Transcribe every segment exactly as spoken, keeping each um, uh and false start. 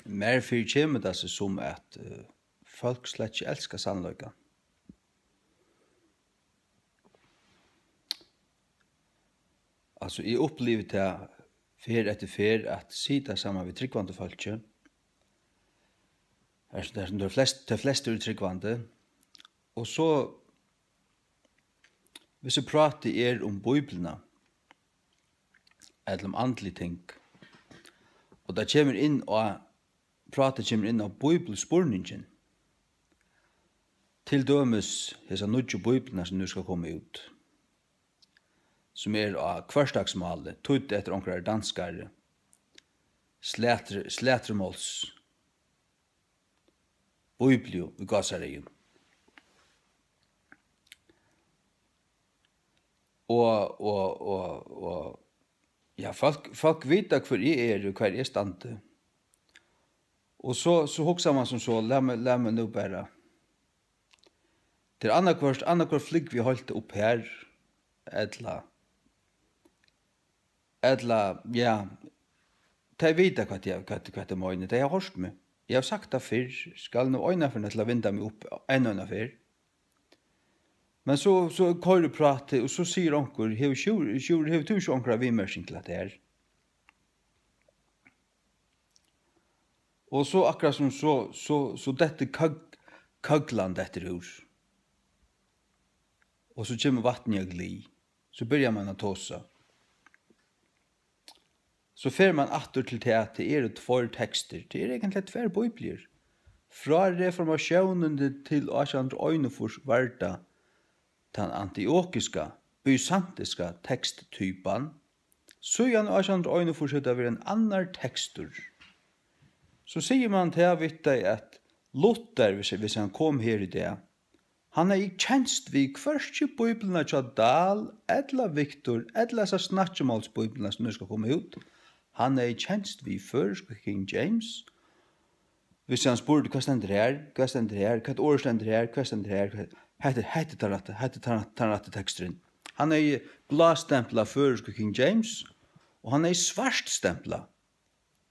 Mær fyri kemur tað seg sum, at, eh, fólk slett ikki elska sannleikan. Altso, eg upplivi tað ferð eftir ferð at sita saman við trúgvandi fólki, har sum, har sum tey flest-, tey flestu eru trúgvandi, og so, hvis prátið er um Bíbliuna, ella um andlig ting, og tað kemur inn á, prátið kemur inn á bíbliuspurningin, til dømis hesa nýggju bíbliuna, sum nú skal koma út, sum er á hvørsdagsmáli, týdd eftir onkrari danskari slætri-, slætrumáls-, bíbliu í gásareygum. Og, og, og, og, ja, fólk, fólk vita, hvør eg eri og hvar eg standi. Og so, so hugsar mann sum so, lat meg, lat meg nú bara, tað er annaðhvørt, annaðhvørt flúgvi eg heilt upp har, ella, ella, ja, tey vita, hvat eg, hvat, hvat eg meini. Tey hava hoyrt meg. Eg havi sagt tað fyrr, skal nú einaferð til at vinda meg upp enn eina ferð. Men so, so koyrir prátið, og so sigur onkur, "Hevur Sjúr-, Sjúrður, hevur tú ikki onkra viðmerking til hetta her?" Og so akkurát sum so, so, so dettur køg-, køglan dettur úr. Og so kemur vatnið á glið. So byrjar mann at tosa. So fer mann aftur til tað, at tað eru tveir tekstir. Tað eru eigentliga tvær bíbliur. Frá reformatiónini til átjan hundrað og einogfýrs var tað tann antiokiska, bysantiska teksttypan. Síðan átjan hundrað og einogfýrs hevur tað verið ein annar tekstur. So sigur mann tað við tey, at Luther, hvis, hvis hann kom her í dag, hann hevði kenst við hvørki Bíbliuna hjá Dahl, ella Victor, ella hesa snakkimálsbíbliuna, sum nú skal koma út. Hann hevði kenst við føroysku King James. Hvis hann spurdi, "Hvat stendur her? Hvat stendur her? Hvat orð stendur her? Hvat stendur her? Hetta, hetta er tann rætti, hetta er tann, tann rætti teksturin." Hann hevði blástemplað føroysku King James, og hann hevði svartstemplað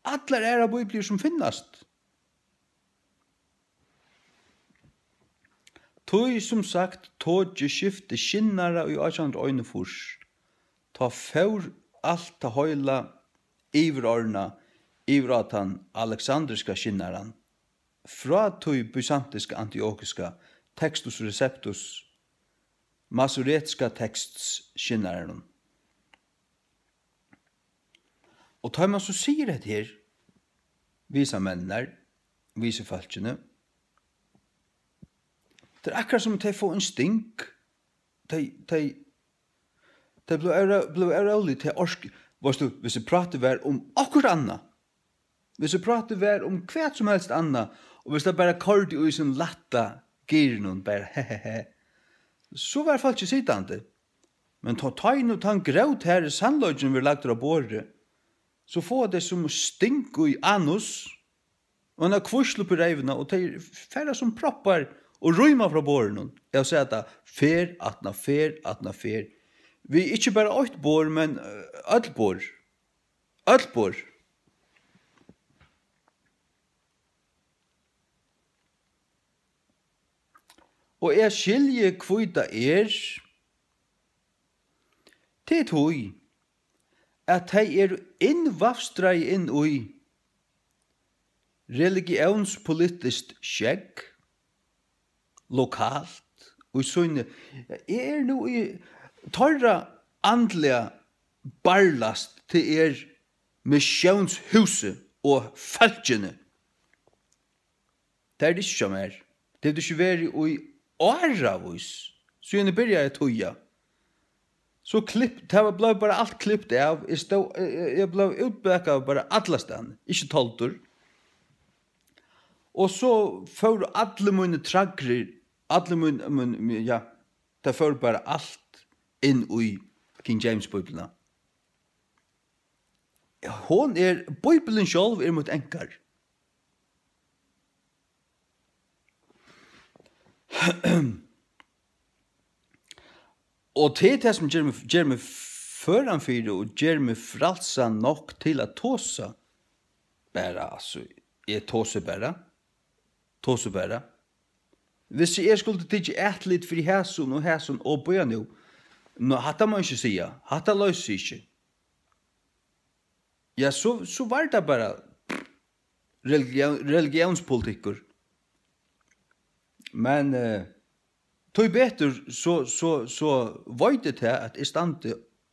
allar aðrar bíbliur, sum finnast. Tí, sum sagt, tokið skifti skinnara í átjan hundrað og einogfýrs. Tá fór alt tað heila yvirorðna yvir á tann aleksandriska skinnaran, frá tí bysantiska antiokiska Textus Receptus, masoretiska tekstsskinnaranum. Og tá man so sigur hetta her, vísa menninar, vísa fólkini, tað er akkurát sum tey fáa ein sting, tey, tey, tey blíva óra-, blíva órólig, tey ork-, veitst tú, hvis eg práti var um okkurt annað, hvis eg práti var um hvat sum helst annað, og hvis tað bara koyrdi í sín lætta girnum, bara he, he, he, so var fólkið sitandi. Men tá, tá ið nú tann grótharði sannleikin verður lagdur á borðið, so fáa tey sum sting í anus, og eina kvísl upp í reyvina, og tey fara sum proppar og rýma frá borðinum. Eg havi sæð tað ferð aftan á ferð aftan á ferð. Við ikki bara eitt borð, men, eh, øll borð. Øll borð. Og eg skilji, hví tað er. Tað er tí, at tey eru innvafstraði inn í religiónspolitiskt skegg, lokalt, í síni, eg eri nú í teirra andliga barlast, tað er missiónshúsið og fólkini. Tað er tað ikki hjá mær. Tað hevur tað ikki verið í áravís, síðan eg byrjaði at týða. So klipp-, tað var, bleiv bara alt klipt av. Eg stóð, eg, eg, eg bleiv útbakaður bara allastaðni, ikki toldur. Og so fóru allir mínir træðrir, allir mín, mín, mín, ja, tað fór bara alt inn í King James Bíbliuna. Hon er, Bíblian sjálv er mítt ankar. Og tað er tað, sum ger meg, ger meg føran fyri og ger meg frælsan nokk til at tosa bara, altso, Eg tosi bara. Tosi bara. Hvis eg skuldi tikið atlit fyri hasum og hasum og bíða nú. Nå, hatta má eg ikki siga. Hatta loysir seg ikki. Ja, so, so var tað bara religión, religiónspolitikkur. Men, eh, tíbetur, so, so, so veit eg tað, at eg standi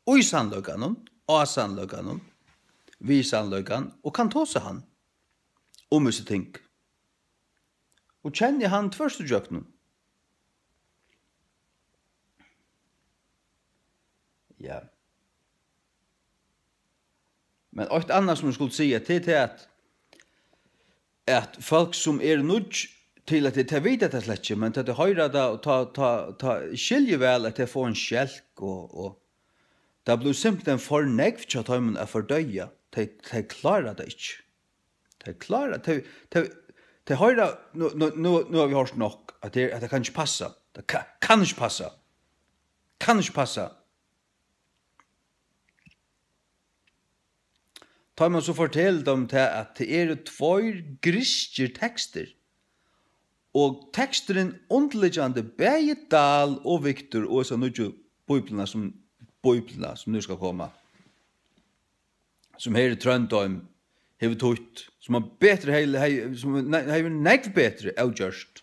í sannleikanum, á sannleikanum, við sannleikan, og kann tosa hann um hesi ting. Og kenni hann tvørst ígjøgnum. Ja. Men eitt annað, sum eg skuldi siga, tað er tað, at, at fólk, sum eru nýggj til at, tey vita tað slett ikki, men tá tey hoyra tað, og tá, tá, tá skilja væl, at tey fáa ein skelk, og, og tað blívur simpelthen for nógv hjá teimum at fordøya. Tey, tey klára tað ikki. Tey klára, tey, tey, tey hoyra, nú, nú, nú, nú hava vit hoyrt nokk, at tað, at tað kann ikki passa. Tað ka-, kann ikki passa. Kann ikki passa. Tá man so fortelur teimum tað, at tað eru tveir grikskir tekstir, og teksturin undirliggjandi bæði Dahl og Victor og hesa nýggju bíbliuna sum, bíbliuna sum nú skal koma, sum Heri Tróndoym hevur týtt, sum hann betri hevði, hevði, sum ne-, hevur nógv betri avgjørt.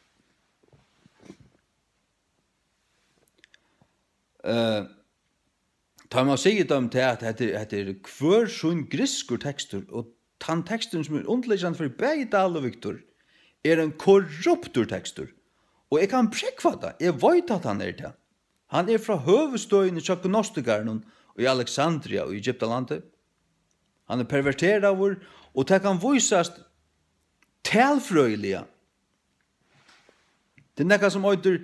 Eh, tá man sigur teimum tað, at hetta er, hetta er hvør sín grikskur tekstur, og tann teksturin, sum er undirliggjandi fyri bæði Dahl og Victor, er ein korruptur tekstur. Og eg kann prógva tað, eg veit, at hann er tað. Hann er frá høvuðsstøðini hjá gnostikarunum í Alexandria í Egyptalandi. Hann er perverteraður, og tað kann vísast talfrøðiliga. Tað er nakað, sum eitur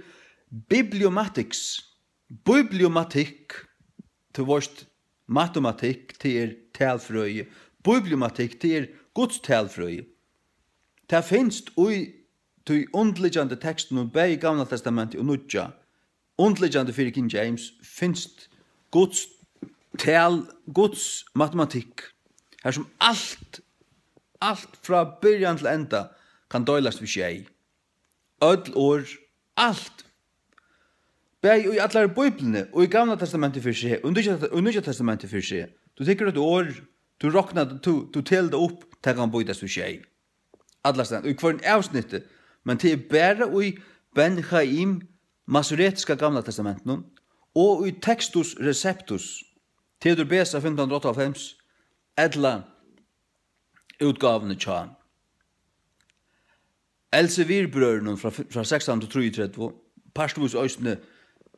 bibliomatics. Bibliomatikk, tú veist, matematikk, tað er talfrøði. Bibliomatikk, tað er Guds talfrøði. Tað finst í tí undirliggjandi tekstunum, bæði Gamla Testamentið og Nýggja. Undirliggjandi fyri King James finst Guds tal, Guds matematikk, har sum alt, alt frá byrjan til enda kann deilast við sjey. Øll orð, alt. Bæði í allari Bíbliuni, og í Gamla Testamentið fyri seg, og Nýggja, og Nýggja Testamentið fyri seg. Tú tekur eitt orð, tú roknar, tú, tú telur tað upp, tað kann býtast í sjey. Allastaðni, í hvørjum avsnitti, men tað er bara í Ben Chaim Masoretiska Gamla Testamentinum og í Textus Receptus, Theodor Beza fimtan hundrað og áttaoghálvfems, ella útgávuni hjá Elsevier-brøðrunum frá, frá sekstan hundrað og trýogtretivu, partvíst eisini,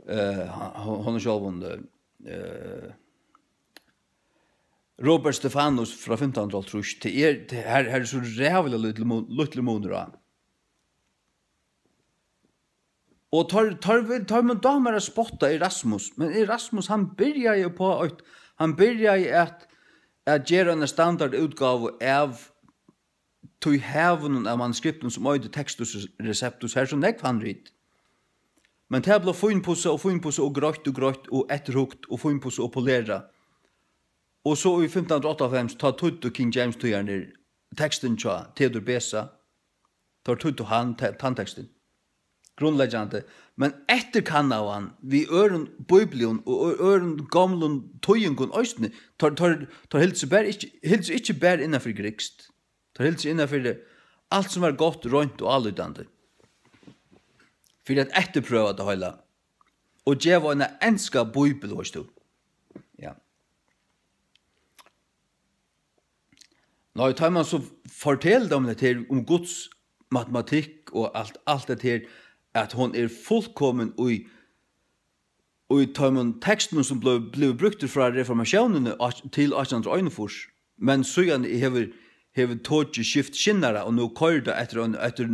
eh, hon, hon er sjálvum, eh, Robert Stephanus frá fimtan hundrað og hálvtrýss, tað er, tað, her, her er so ræðuliga lítil mun-, lítil munur á. Og teir, teir vil, teimum dámar at spotta Erasmus, men Erasmus, hann byrjaði upp á eitt, hann byrjaði at, at gera eina standardútgávu av tí havinum av manuskriptum, sum eitur Textus Receptus, har er so nógv handrit. Men tað bleiv fínpussað og fínpussað og greitt og greitt og eftirhugt og fínpussað og polerað. Og so í fimtan hundrað og áttaoghálvfems, tá týddu King James-týðararnir tekstin hjá Theodor Beza, teir týddu hann, te-, tann tekstin. Grundleggjandi. Men eftirkannaðu hann við øðrum bíblium og ø-, øðrum gomlum týðingum eisini. Teir, teir, teir hildu seg bara ikki, hildu seg ikki bara innan fyri grikskt. Teir hildu seg innan fyri alt, sum var gott, reint og álítandi. Fyri at eftirprøva tað heila. Og geva eina enska bíbel, veitst tú. Ja. Nei, tá man so fortelur teimum hetta her um Guds matematikk og alt, alt hetta her, at hon er fullkomin í, í teimum tekstunum, sum bleiv, blivu brúktir frá reformatiónini á-, til átjan hundrað og einogfýrs, men síðani hevur, hevur tokið skift skinnara, og nú koyrir tað eftir ein, eftir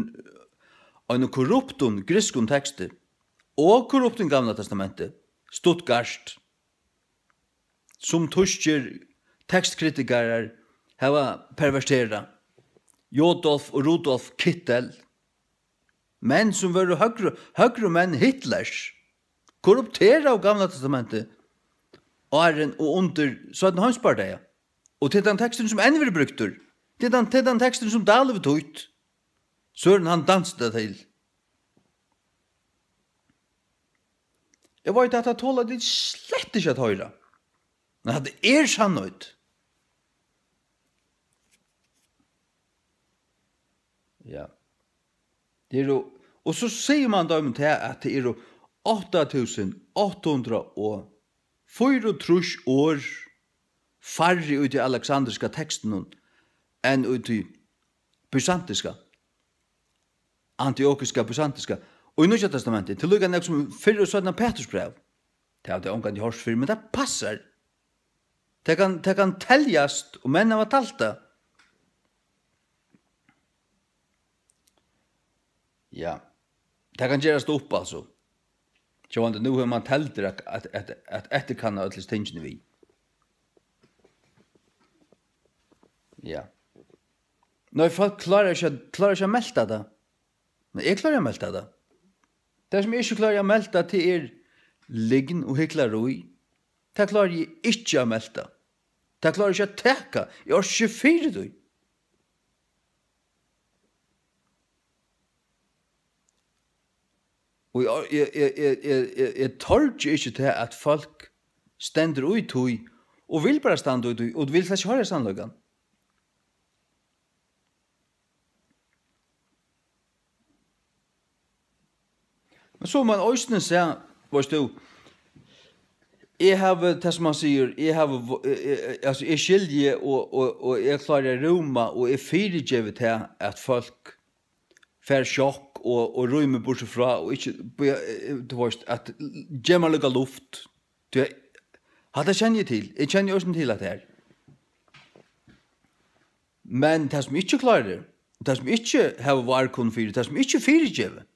einum korruptum grikskum teksti og korruptum Gamla Testamenti, Stuttgart, sum týskir tekstkritikarar hava perverterað, Jodolf og Rudolf Kittel, menn sum vóru høgru, høgru menn Hitlers, korrupteraðu Gamla Testamentið áðrenn og undir seinna heimsbardaga. Og tað er tann teksturin, sum enn verður brúktur. Tað er tann, tað er tann teksturin, sum Dahl hevur týtt. Søren, hann dansaði tað til. Eg veit, at tað tola tit slett ikki at hoyra. Men hatta er sannheit. Ja. Tað eru, og so sigur mann teimum tað, at tað eru átta túsund átta hundrað og fýraogtrýss orð færri í tí aleksandriska tekstinum enn í tí bysantiska, antiokiska bysantiska. Og í Nýggja Testamenti, til líka nógv sum fyrra og seinna Petursbræv. Tað hava tey ongantíð hoyrt fyrr, men tað passar. Tað kann, tað kann teljast, og menn hava talt tað. Ja. Tað kann gerast upp, altso. Sjálvandi nú hevur mann teldur at, at, at, at eftirkanna øll hesi tingini við. Ja. Nei, fólk klára ikki at, klára ikki at melta tað. Men eg klári at melta tað. Tað, sum eg ikki klári at melta, tað er lygn og hyklarí. Tað klári eg ikki at melta. Tað klári eg ikki at taka. Eg orki ikki fyri tí. Og eg, eg, eg torgi ikki tað, at fólk stendur í tí og vil bara standa í tí og vil slett ikki hoyra sannleikan. Men so man eisini seg, veist tú, eg havi, tað sum man sigur, eg havi, vo-, eg, eg, altso, eg skilji og, og, og eg klári at rúma og eg fyrigevi tað, at fólk fær sjokk og, og rýmir burtur frá og ikki, eh, eh, tú veist, at geva mær líka luft. Tí hatta kenni eg til. Eg kenni eisini til hatta her. Men tað, sum ikki klárir, tað, sum ikki hava várkunn fyri, tað, sum ikki fyrigevur,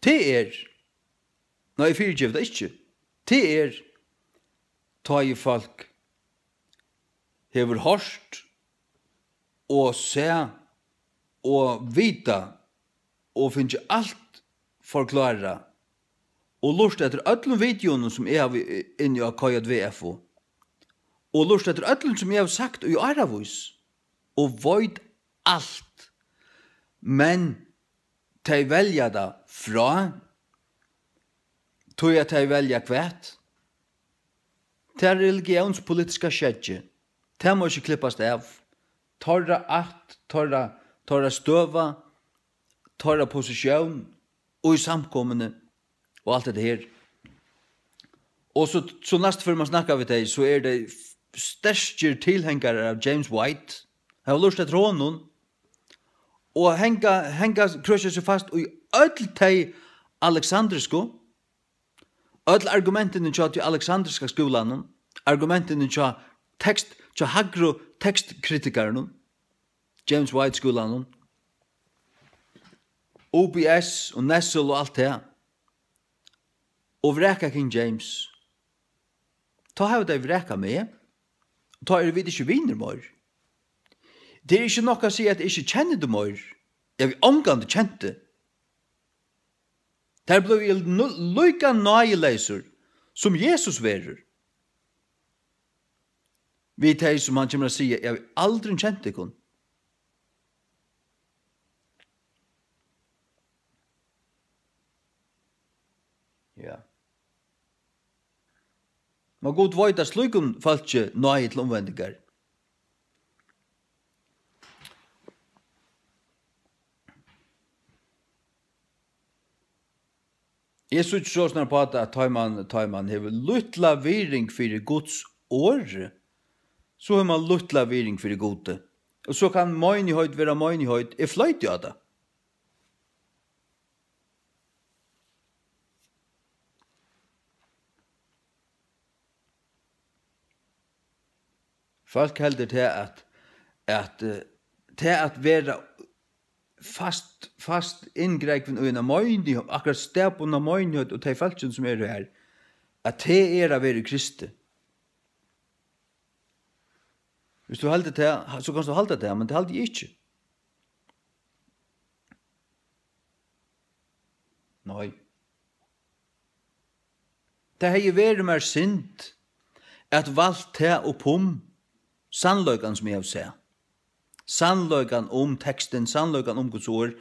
tað er, nei, eg fyrigevi tað ikki. Tað er, tá ið fólk hevur hoyrt og sæð og vitað og fingið alt forklárað og lurtað eftir øllum videounum, sum eg havi inni á K J V F O, og lurtað eftir øllum, sum eg havi sagt í áravís, og veit alt. Men tey velja tað frá, tí at tey velja hvat? Tað religiónspolitiska skeggið, tað má ikki klippast av. Teirra ætt, teirra, teirra støða, teirra positión í samkomuni og alt hetta her. Og so, so næstu ferð man snakkar við tey, so eru tey f-, sterkir tilhengarar av James White. Hava lurtað eftir honum. Og hanga, hanga, krøkja seg fast í øll tey aleksandrisku, øll argumentini hjá tí aleksandriska skúlanum, argumentini hjá tekst, hjá hægru tekstkritikarunum, James White skúlanum, O B S og Nessel og alt tað, og vraka King James. Tá hava tey vrakað meg, og tá eru vit ikki vinir meir. Tað er ikki nokk at siga, at eg ikki kenni teg meir. Eg havi ongantíð kent teg. Tað blívi eg nú líka náðileysur, sum Jesus verður, við tey, sum hann kemur at siga: "Eg havi aldrin kent tykkum." Ja. Men Gud veit, at slíkum fólki náði til umvendingar. Eg síggi soleiðis upp á tað, at tá ið mann, tá ið mann hevur lítla virðing fyri Guds orði, so hevur mann lítla virðing fyri Gudi. Og so kann meinigheit vera meinigheit, eg floyti á tað. Fólk heldur tað at, at, eh, tað at vera fast, fast inngrúgvin í eina meinigheit, akkurát staðbundna meinigheit, og tey fólkini, sum eru har, at tað er at vera í Kristi. Viss tú heldur tað, so kanst tú halda tað, men tað haldi eg ikki. Nei. Tað hevði verið mær synd at valt tað upp um sannleikan, sum eg havi sæð. sannleikan um tekstin, sannleikan um Guds orð.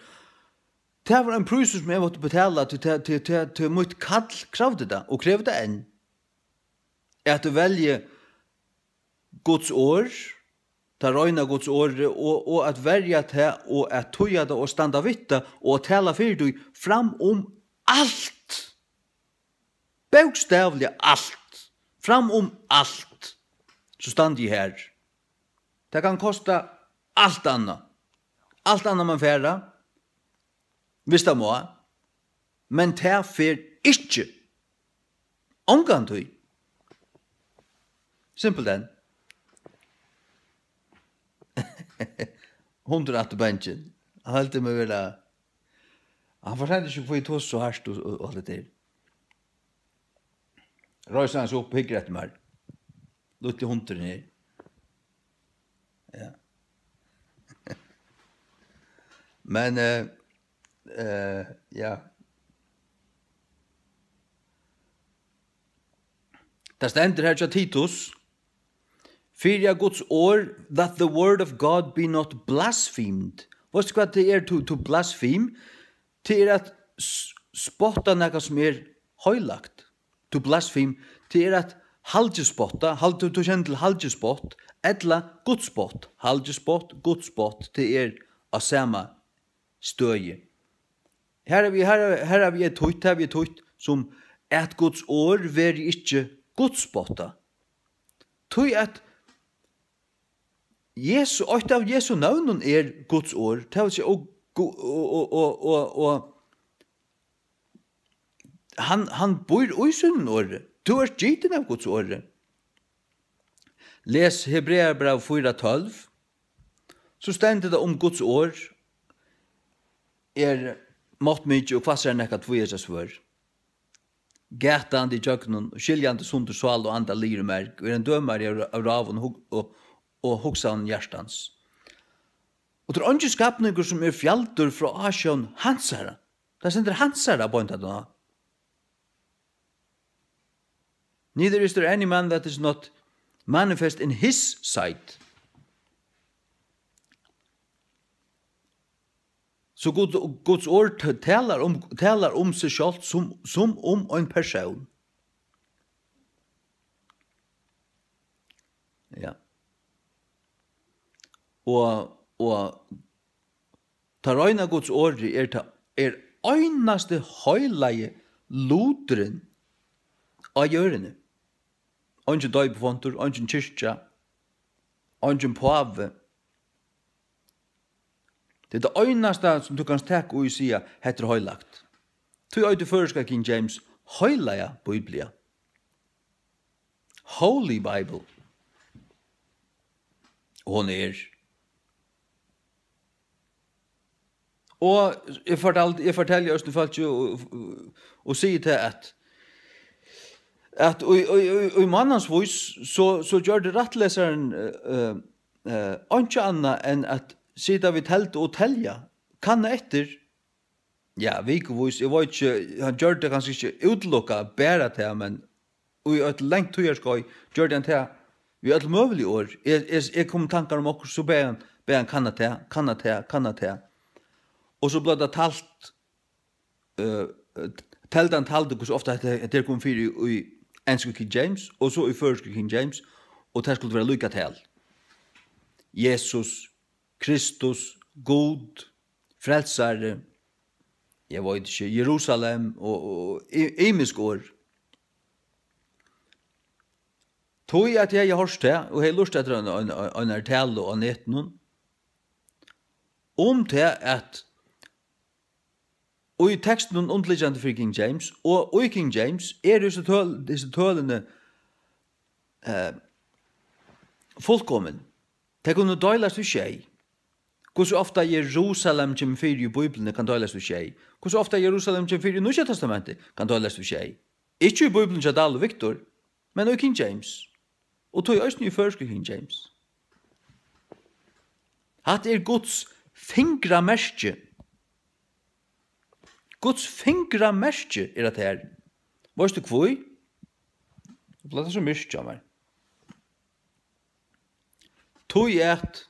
Tað var ein prísur, sum eg mátti betala, tí tað, tí, tí, tí mítt kall kravdi tað, og krevur tað enn. At velja Guds orð, tað reina Guds orð, og, og at verja tað, og at týða tað, og standa við tað, og at tala fyri tí fram um alt. Bókstavliga alt. Fram um alt. So standi eg her. Tað kann kosta alt annað. Alt annað man fara, viss tað má. Men tað fer ikki. Ongantíð. Simpelthen. Hundur aftur bangin. Hann heldur meg vera. Hann forstår ikki, hví eg tosi so hart og, og, og alt det der. Reisir hann seg upp og hyggur eftir mær. Lítli hundurin her. Ja. Men, eh, eh, ja. Tað stendur her hjá Titus, fyri at Guds orð, that the word of God be not blasphemed. Veitst tú hvat tað er, to, to blaspheme? Tað er at s-, spotta nakað sum er heilagt. To blaspheme, tað er at halgispotta, hald-, tú, tú kennir til halgispott, ella gudsspott. Halgispott, gudsspott, tað er á sama støði. Her havi, her, her havi eg týtt, her havi eg týtt sum at Guds orð verði ikki gudspotta. Tí at Jesu, eitt av Jesu nøvnum er Guds orð. Tað vil siga, og, og, og, og, og, og hann, hann býr í sínum orði. Tú ert gitin av Guds orði. Les Hebreabræv fýra tólv, so stendur tað um Guds orð er máttmikið og hvassari enn nakað tvíeggja svørð, gatandi ígjøgnum og skiljandi sundur sál og anda, lið og merg, og er ein dømari av, av ráðum og, og, og hugsanum hjartans. Og tað er eingin skapningur, sum er fjaldur frá ásjón hansara. Tað stendur hansara beint aftan á. Neither is there any man that is not manifest in his sight. So Gud, Guds orð t-, talar um, talar um seg sjálvt sum, sum um ein persón. Ja. Og, og tað reina Guds orðið er tað, er einasti heilagi luturin á jørðini. Eingin doypifundur, eingin kirkja, eingin pávi. Tað er tað einasta, sum tú kanst taka í og siga, "Hetta er heilagt." Tí eitur føroyska King James Heilaga Bíblia. Holy Bible. Og hon er. Og eg fortaldi, eg fortelji eisini fólki og, og, og sigi tað, at, at í, í, í, í mánans vís, so, so gjørdi rættlesarin, eh, eh, eh, einki annað enn at sita við teldu og telja, kanna eftir, ja, vikuvís, eg veit ikki, hann gjørdi tað kanska ikki útilokað bara tað, men í eitt langt tíðarskeið gjørdi hann tað við øll møgulig orð. Eg, eg, eg kom í tankar um okkurt, so bað hann, bað hann kanna tað, kanna tað, kanna tað. Og so bleiv tað talt, eh, teldan taldi, hvussu ofta hetta, hetta er komið fyri í, í ensku King James, og so í føroysku King James, og tað skuldi vera líka tal. Jesus, Kristus, Gud, frelsari, eg veit ikki, Jerusalem og, og, og y-, ymisk orð. Tí at eg hevði hoyrt tað, og hevði lurtað eftir ein, ein, ein, einari talu á netinum, um tað at, og í tekstinum undirliggjandi fyri King James, og í King James eru hesi tøl, hesi tølini, eh, fullkomin. Tey kunnu deilast í sjey. Hvussu ofta Jerusalem kemur fyri í Bíbliuni, kann deilast í sjey. Hvussu ofta Jerusalem kemur fyri í Nýggja Testamenti, kann deilast í sjey. Ikki í Bíbliuni hjá Dahl og Victor, men í King James. Og tí eisini í føroysku King James. Hatta er Guds fingramerki. Guds fingramerki er at her. Veitst tú hví? Nú bleiv tað so myrkt hjá mær. Tí at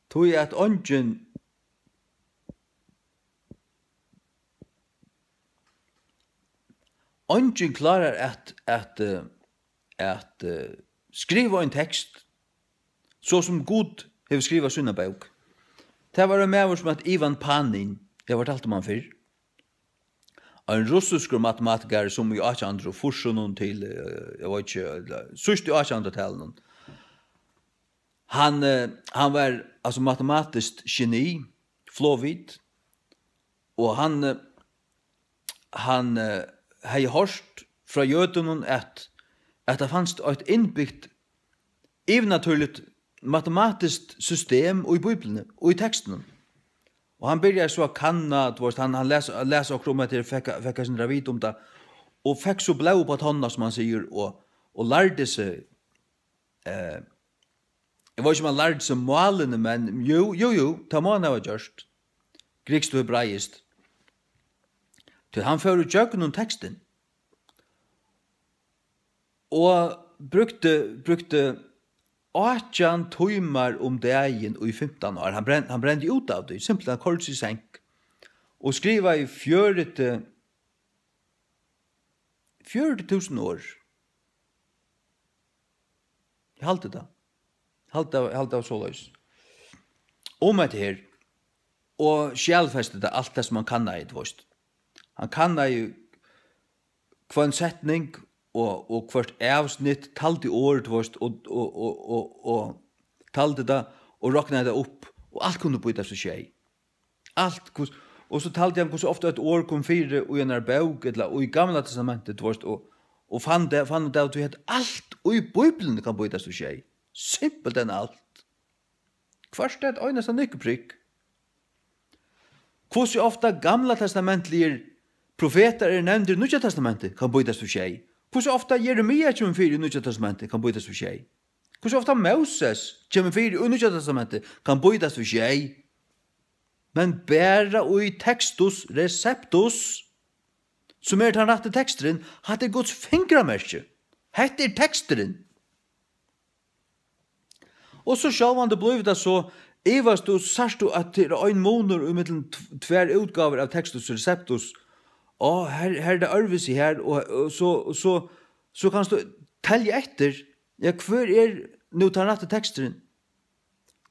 Tí at eingin, eingin klárar at, at, eh, at, eh, skriva ein tekst, so sum Gud hevur skrivað sína bók. Tað var ein maður sum æt Ivan Panin, eg havi fortalt um hann fyrr. Ein russiskur matematikari, sum í átjan hundrað og fýrsunum til, eh, eg veit ikki, ella síðst í átjan hundrað-talinum. Hann, eh, hann var, altso, matematiskt geni, flogvit, og hann, eh, hann, eh, hevði hoyrt frá jødunum, at, at tað fanst eitt innbygt, yvirnatúrligt matematiskt system í Bíbliuni, í tekstunum. Og hann byrjaði so at kanna, tú veist, hann, hann las, las okkurt um hetta her, fekk, fekk eitt sindur at vita um tað, og fekk so blóð upp á tonnina, sum hann sigur, og, og lærdi seg, eh, eg veit ikki, um hann lærdi seg málini, men jú, jú, jú, tað má hann hava gjørt. Grikskt og hebraiskt. Tí hann fór í gjøgnum tekstin. Og brúkti, brúkti átjan tímar um dagin í fimtan ár. Hann brenn-, hann brendi út av tí, simpelthen koyrdi seg í senk. Og skrivaði fjøruti, fjøruti túsund orð. Eg haldi tað. Haldi tað, haldi tað var soleiðis. Um hetta her. Og skjalfesti tað, alt tað sum hann kannaði, tú veist. Hann kannaði hvønn setning og, og hvørt avsnitt, taldi orð, tú veist, og, og, og, og, og taldi tað og roknaði tað upp, og alt kundi býtast í sjey. Alt, hvus-, og so taldi hann, hvussu ofta eitt orð kom fyri í einari bók, ella í Gamla Testamenti, tú veist, og, og fann tað, fann tað, at tú hevði alt í Bíbliuni kann býtast í sjey. Simpelthen alt. Hvørt eitt einasta nyttuprikk. Hvussu ofta gamla testamentligir profetar eru nevndir í Nýggja Testamenti, kann býtast í sjey. Hvussu ofta Jeremia kemur fyri í Nýggja Testamenti, kann býtast í sjey. Hvussu ofta Moses kemur fyri í Nýggja Testamenti, kann býtast í sjey. Men bara í Textus Receptus, sum er tann rætti teksturin, hatta er Guds fingramerki. Hetta er teksturin. Og so sjálvandi blívur tað so, ivast tú, sært tú, at tað er ein munur ímillum tv-, tvær útgávur av Textus Receptus. Á, her, her er tað øðrvísi her, og, og so, og so, so kanst tú telja eftir, ja, hvør er nú tann rætti teksturin?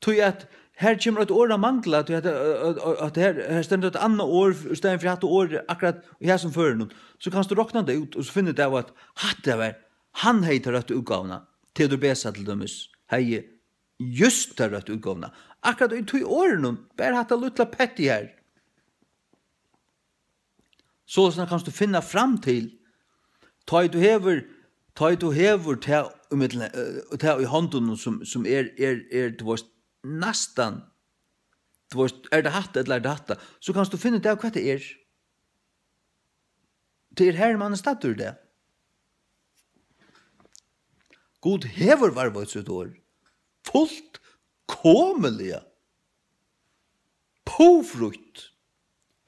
Tí at her kemur eitt orð at mangla, tí at, at, at, at her, her stendur eitt annað orð í staðin fyri hatta orðið akkurát í hasum førinum. So kanst tú rokna tað út, og so finnur tú av, at hatta var, hann hevði ta røttu útgávuna. Theodor Beza til dømis hevði júst ta røttu útgávuna. Akkurát í tí orðinum, bara hatta lítla petti her. Soleiðis kanst tú finna fram til, tá ið tú hevur, tá ið tú hevur tað í millum, eh, tað í hondunum, sum, sum er, er, er, tú veist, næstan, tú veist, er tað hatta ella er tað hatta, so kanst tú finna út av, hvat tað er. Tað er her, mann er staddur í dag. Gud hevur varðveitt sítt orð. Fullkomiliga. Púfrítt.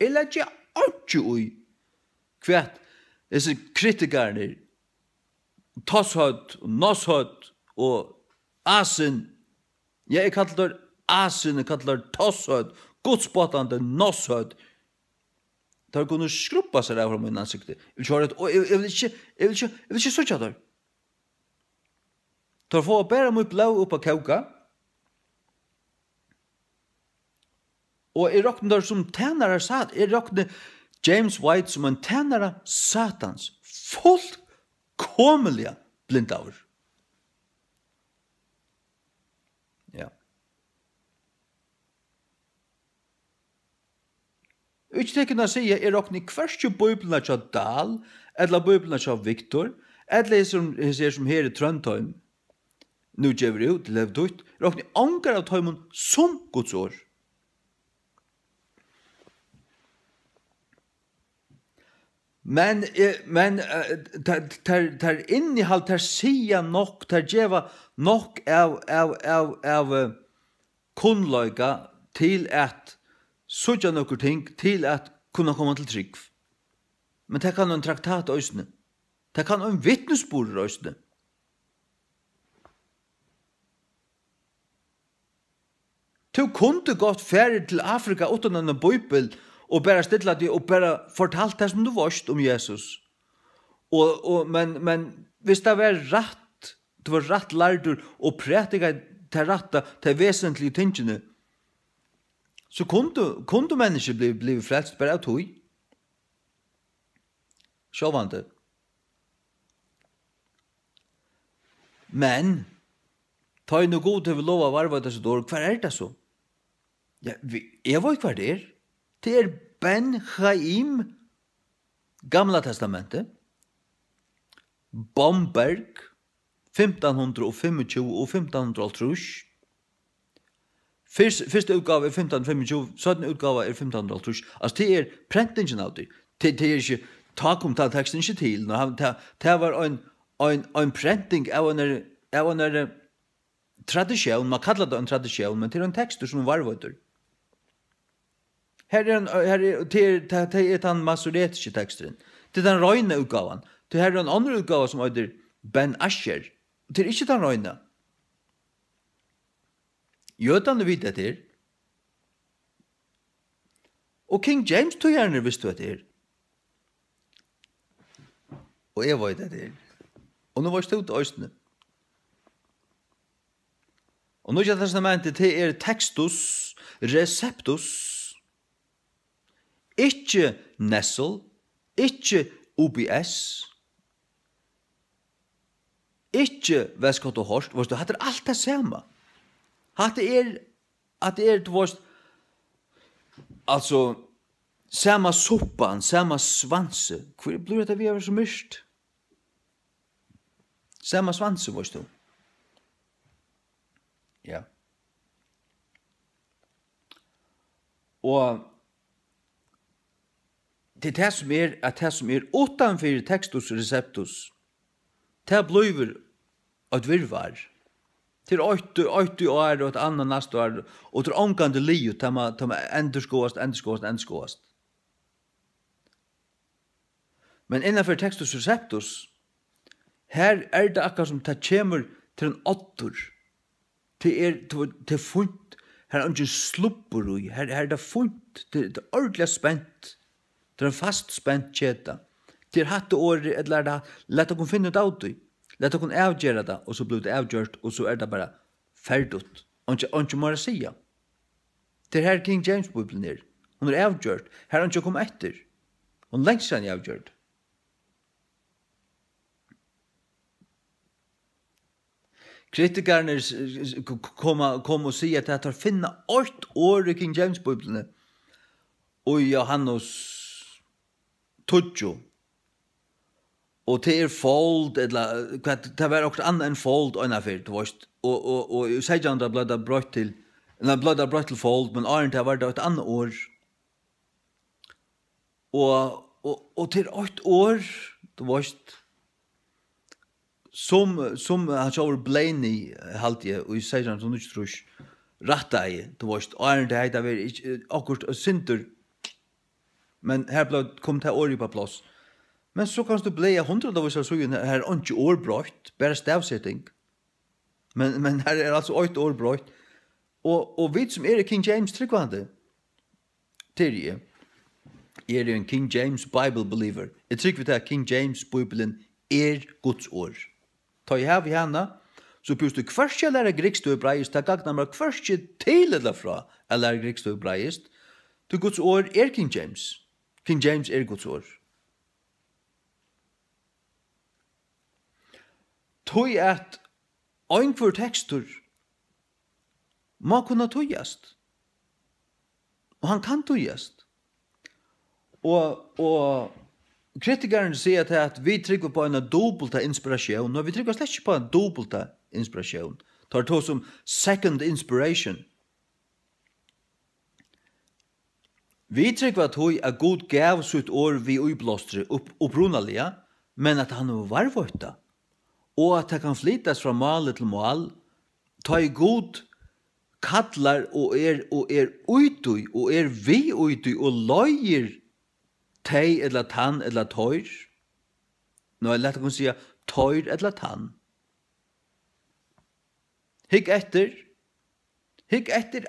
Eg leggi einki í, hvat hesir kritikararnir, Tosshødd og Nosshødd og Asin, ja, eg kalli teir Asin, eg kalli teir Tosshødd, gudspáttandi Nosshødd, teir kunnu skrubba sær av frá mínum ansikti. Eg vil ikki hoyra, og eg, eg vil ikki, eg vil ikki, eg vil ikki síggja teir. Teir fáa bara mítt blóð upp at kóka. Og eg rokni teir sum tænarar Sat-, eg rokni James White sum ein tænara Satans, fullkomiliga blindaður. Ja. Ikki tekur at siga, eg rokni hvørki Bíbliuna hjá Dahl, ella Bíbliuna hjá Victor, ella hesum, hesir sum Heri Trondheim nú gevur út, ella hevur týtt, rokni ongar av teimum sum Guds orð. Men, eh, men, eh, tær, tær, tær innihald, tær siga nokk, tær geva nokk av, av, av, av, eh, kunnleika til at síggja nøkur ting, til at kunna koma til trúgv. Men tað kann ein traktat eisini. Tað kann ein vitnisburður eisini. Tú kundi gott farið til Afrika uttan eina bíbel og bara stillað teg og bara fortalt tað sum tú veitst um Jesus. Og, og, men, men viss tað var rætt, tú var rætt lærdur og prædikaði tað rætta, tey vesentligu tingini, so kundu, kundu menniskju blivið, blivið frelst bara av tí. Sjálvandi. Men, tá ið nú Gud hevur lovað at varðveita sítt orð, hvar er tað so? Ja, vi, eg veit, hvar tað er. Tað er Ben Chaim, Gamla Testamentið, Bomberg, fimtan hundrað og fimmogtjúgu og fimtan hundrað og hálvtrýss. Fyrst, fyrsta útgáva er fimtan fimmogtjúgu, seinna útgáva er fimtan hundrað og hálvtrýss. Altso, tað er prentingin av tí. Tað, tað er ikki, tá kom tann teksturin ikki til. Nú, hann, tað, tað var ein, ein, ein prenting av einari, av einari tradisjón, man kallar tað ein tradisjón, men tað er ein tekstur sum er varðveittur. Her er ein, her er, tað er, tað, tað er tann masoretiski teksturin. Tað er tann reina útgávan. Tí her er ein annar útgáva sum eitur Ben Asher. Tað er ikki tann reina. Jødarnir vita hetta her. Og King James týðararnir vistu hetta her. Og eg veit hetta her. Og nú veitst tú tað eisini. Og Nýggja Testamentið, tað er Textus Receptus. Ikki Nessel, ikki U B S, ikki Westcott og Hort, veitst tú, hatta er alt tað sama. Hatta er, hatta er, tú veitst, altso, sama suppan, sama svansi. Hví blívur hetta við at vera so myrkt? Sama svansi, veitst tú. Ja. Og tað er tað sum er, at tað sum er uttanfyri Textus Receptus, tað blívur eitt virvar. Tað er eitt, eitt í ár og eitt annað næsta ár, og tað er ongantíð liðugt, tað má, tað má endurskoðast, endurskoðast, endurskoðast. Men innanfyri Textus Receptus, her er tað akkurát sum tað kemur til ein oddur. Tað er, tú veit, tað er fínt. Her er eingin slubbur í. Her, her er tað fínt. Tað, tað er ordiliga spent. Tað er ein fast spent keta. Tað er hatta orðið, ella er tað, lat okkum finna út av tí. Lat okkum avgera tað, og so blívur tað avgjørt, og so er tað bara ferdigt. Einki, einki meira at siga. Tað er her King James Bíblian er. Hon er avgjørd. Her er einki at koma eftir. Hon er langt síðan avgjørd. Kritikararnir s-, s-, k-, k-, koma, koma og siga, at teir finna eitt orð í King James Bíbliuni, í Jóhannes tíggju. Og tað er fold, ella, eh, hvat, tað var okkurt annað enn fold einaferð, tú veitst. Og, og, og í seytjan hundrað bleiv tað broytt til, nei, bleiv tað broytt til fold, men áðrenn tað var tað eitt annað orð. Og, og, og tað er eitt orð, tú veitst, sum, sum hann sjálvur Blayney, haldi eg, í seytjan hundrað og níggjuogtrýss, rættaði, tú veitst, áðrenn tað hetta verið ikki, okkurt eitt sindur, men her bleiv, kom tað orðið upp á pláss. Men so kanst tú blaða hundraðavísir av síðum, her er einki orð broytt, bara stavseting. Men, men her er altso eitt orð broytt. Og, og vit sum eru King James trúgvandi, tað eri eg. Eg eri ein King James Bible believer. Eg trúgvi tað, at King James Bíblian er Guds orð. Tá eg havi hana, so býðst tú hvørki at læra grikskt og hebraiskt, tað gagnar mær hvørki til ella frá at læra grikskt og hebraiskt. Tí Guds orð er King James. King James er Guds orð. Tí at einhvør tekstur má kunna týðast. Og hann kann týðast. Og, og kritikararnir siga tað, at vit trúgva upp á eina dupulta inspiratión. Nei, vit trúgva slett ikki upp á eina dupulta inspiratión. Teir tosa um second inspiration. Vit trúgva tí, at Gud gav sítt orð við íblástri upp-, upprunaliga, men at hann hevur varðveitt tað, og at tað kann flytast frá máli til mál, tá ið Gud kallar og er, og er í tí, og er við í tí, og leiðir tey ella tann ella teir. Nei, lat okkum siga teir ella tann. Hygg eftir, hygg eftir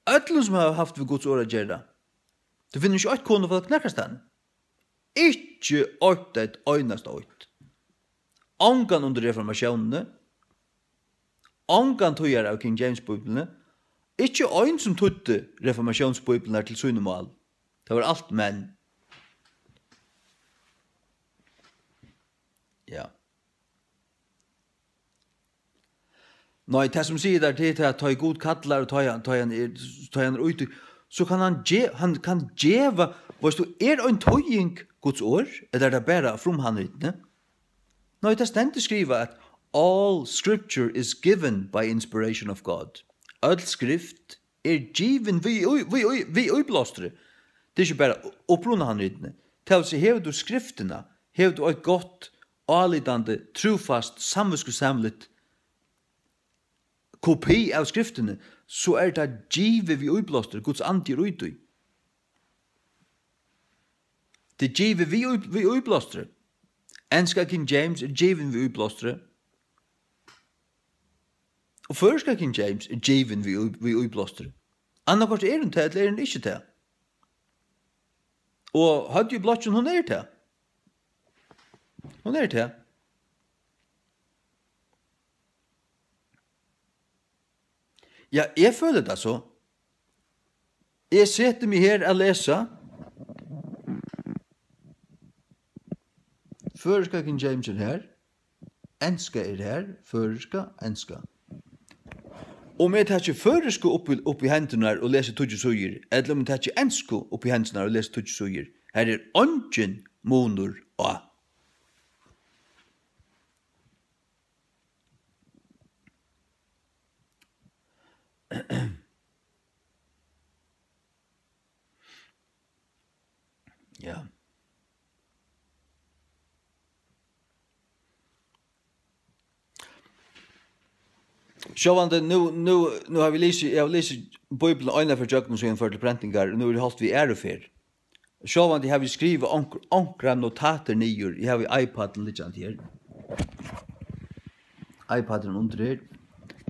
Øllum, sum hava havt við Guds orð at gera. Tú finnur ikki eitt konufólk nakrastaðni. Ikki eitt, eitt einasta eitt. Ongan undir reformatiónini, ongan týðara av King James Bíbliuni, ikki ein, sum týddi reformatiónsbíbliurnar til síni mál. Tað var alt menn. Ja. Nei, tað sum sigur tær, tað er tað, at tá ið Gud kallar, og tá ið hann, tá ið hann er, tá ið hann er úti, so kann hann ge-, hann kann geva, veist tú, er ein týðing Guds orð, ella er tað bara frumhandritini? Nei, tað stendur skrivað, at "All scripture is given by inspiration of God." Øll skrift er givin við í-, við í-, við íblástri. Tað er ikki bara upprunahandritini. Tað vil siga, hevur tú skriftina, hevur tú eitt gott, álítandi, trúfast, samvitskusamligt kopi av skriftini, so er tað givið við íblástri, Guds andi er í tí. Tað er givið við í-, við íblástri. Enska King James er givin við íblástri. Og føroyska King James er givin við í-, við íblástri. Annaðhvørt er hon tað, ella er hon ikki tað. Og Høvdið í Blokkin, hon er tað. Hon er tað. Ja, eg føli tað so. Eg seti meg her at lesa. Føroyska King James er her. Enska er her. Føroyska, enska. Um eg taki føroysku upp í, upp í hendurnar og lesi tíggju síður, ella um eg taki ensku upp í hendurnar og lesi tíggju síður, har er eingin munur á. Ja. Sjálvandi, nú, nú, nú havi eg lisið, eg havi lisið Bíbliuna eina ferð gjøgnum, síðan fór til prentingar, og nú er hálvt við aðru ferð. Sjálvandi havi eg skrivað onkur-, onkrar notatir niður. Eg havi iPadin liggjandi her. iPadin undir her.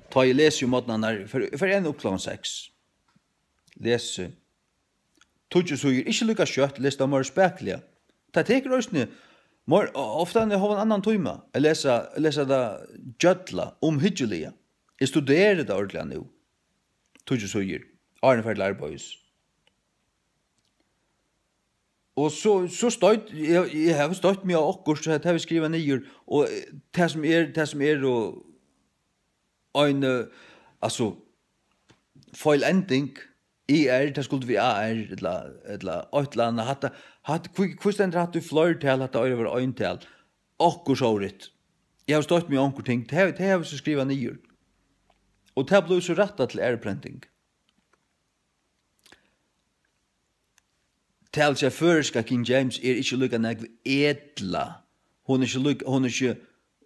Tá eg lesi um morgnarnar, fer, fer enn upp klokkan seks. Lesi. Tíggju síður, ikki líka skjótt, les tað meira spakuliga. Tað tekur eisini meir, o-, ofta enn eg havi ein annan tíma. Eg lesa, eg lesa tað gjølla, umhyggjuliga. Eg studeri tað ordiliga nú. Tíggju síður, áðrenn eg fari til arbeiðis. Og so, so stoyt, eg, eg havi stoytt meg á okkurt, so hetta havi eg skrivað niður, og, eh, tað sum er, tað sum er, og ein, eh, altso, feilending, I R, tað skuldi verið A R, ella, ella eitt ella annað, hatta, hatta, hví, hví stendur hatta í fleirtal, hatta eigur at vera eintal, okkurt sovorðið. Eg havi stoytt meg á onkur ting, tað, tað havi eg so skrivað niður. Og tað blívur so rættað til aðru prenting. Tað vil siga, føroyska King James er ikki líka nógv edla. Hon er ikki líka, hon er ikki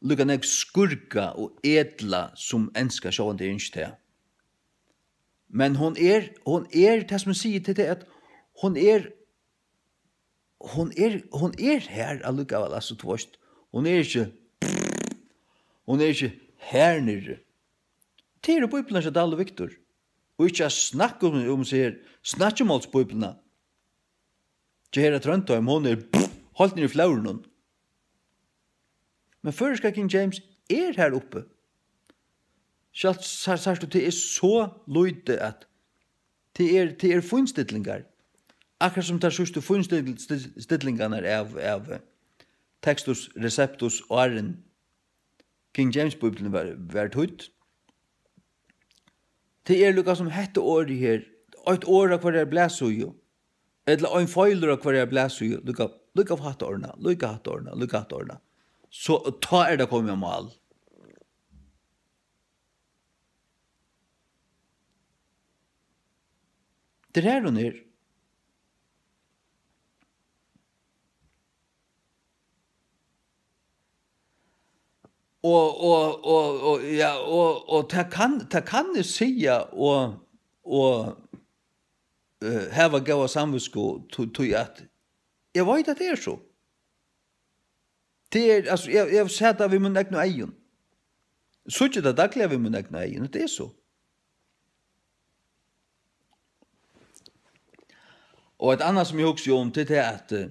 líka nógv skurka og edla sum enska, sjálvandi er ikki tað. Men hon er, hon er, tað sum eg sigi til teg, at hon er, hon er, hon er har allíkavæl, altso, tú veist, hon er ikki, hon er ikki har niðri. Tað eru bíbliurnar hjá Dahl og Victor. Og ikki at snakka um, um seg her, snakkimálsbíbliuna. Hjá Hera Tróndheim, hon er heilt niðri í flórinum. Men føroyska King James er har uppi. Sjálvt sær, sært tú, tað er so lítið at, tað er, tað er fínstillingar. Akkurát sum tær síðstu fínstil-, stil-, stillingarnar av, av, eh, Textus Receptus, áðrenn King James Bíblian var, var týdd. Tað er líka sum hetta orðið her, eitt orð á hvørjari blaðsíðu, ella ein feilur á hvørjari blaðsíðu, líka, líka hatta orðna, líka hatta orðna, líka hatta orðna. So, tá er tað komið á mál. Tað er har hon er. Og, og, og, og, ja, og, og tað kann, tað kann eg siga og, og, eh, hava góða samvitsku, tí, tí at eg veit, at tað er so. Tað er, altso, eg, eg havi sæð tað við mínum egnu eygum. Síggi tað dagliga við mínum egnu eygum, at tað er so. Og eitt annað, sum eg hugsi um, tað er tað, at, eh,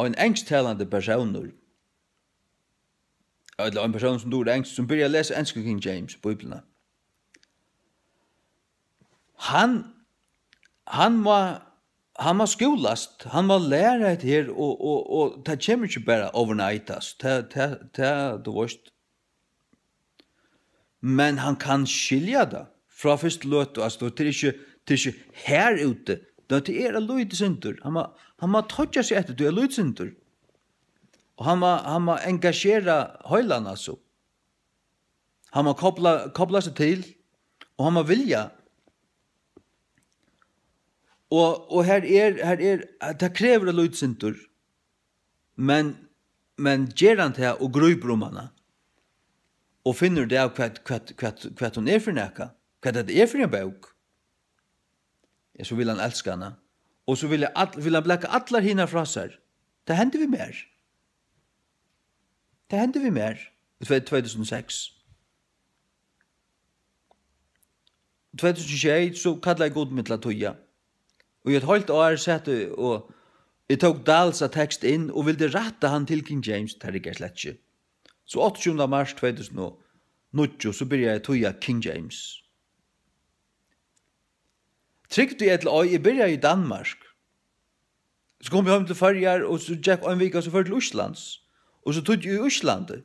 ein ensktalandi persónur, ella ein persónur, sum dugir enskt, sum byrjar at lesa ensku King James Bíbliuna, hann, hann má, hann má skúlast, hann má læra hetta her, og, og, og tað kemur ikki bara overnight, altso. Tað, tað, tað, tú veist, men hann kann skilja tað frá fyrstu løtu, altso, tað er ikki, tað er ikki her úti. Nei, tað er eitt lítið sindur. Hann má, hann má toyggja seg eftir, tað er eitt lítið sindur. Og hann má, hann má engasjera heilan, altso. Hann má kopla, kopla seg til, og hann má vilja. Og, og her er, her er, tað krevur eitt lítið sindur. Men, men ger hann tað og grípur um hana, og finnur út av, hvat, hvat, hvat, hvat hon er fyri nakað, hvat hetta er fyri ein bók, ja, so vil hann elska hana. Og so vil hann all-, vil hann blaka allar hinar frá sær. Tað hendi við mær. Tað hendi við mær í tvey, tvey túsund og seks. Tvey túsund og sjey, so kallaði Gud meg til at týða. Og í eitt hálvt ár sat eg og eg tók Dals tekst inn og vildi rætta hann til King James, tað riggaði slett ikki. So áttaogtjúgunda mars tvey túsund og níggju, so byrjaði eg at týða King James. Trúgv tí ella ei, eg byrjaði í Danmark. So kom eg heim til Føroyar, og so gekk ein vika, so fór eg til Íslands. Og so týddi eg í Íslandi.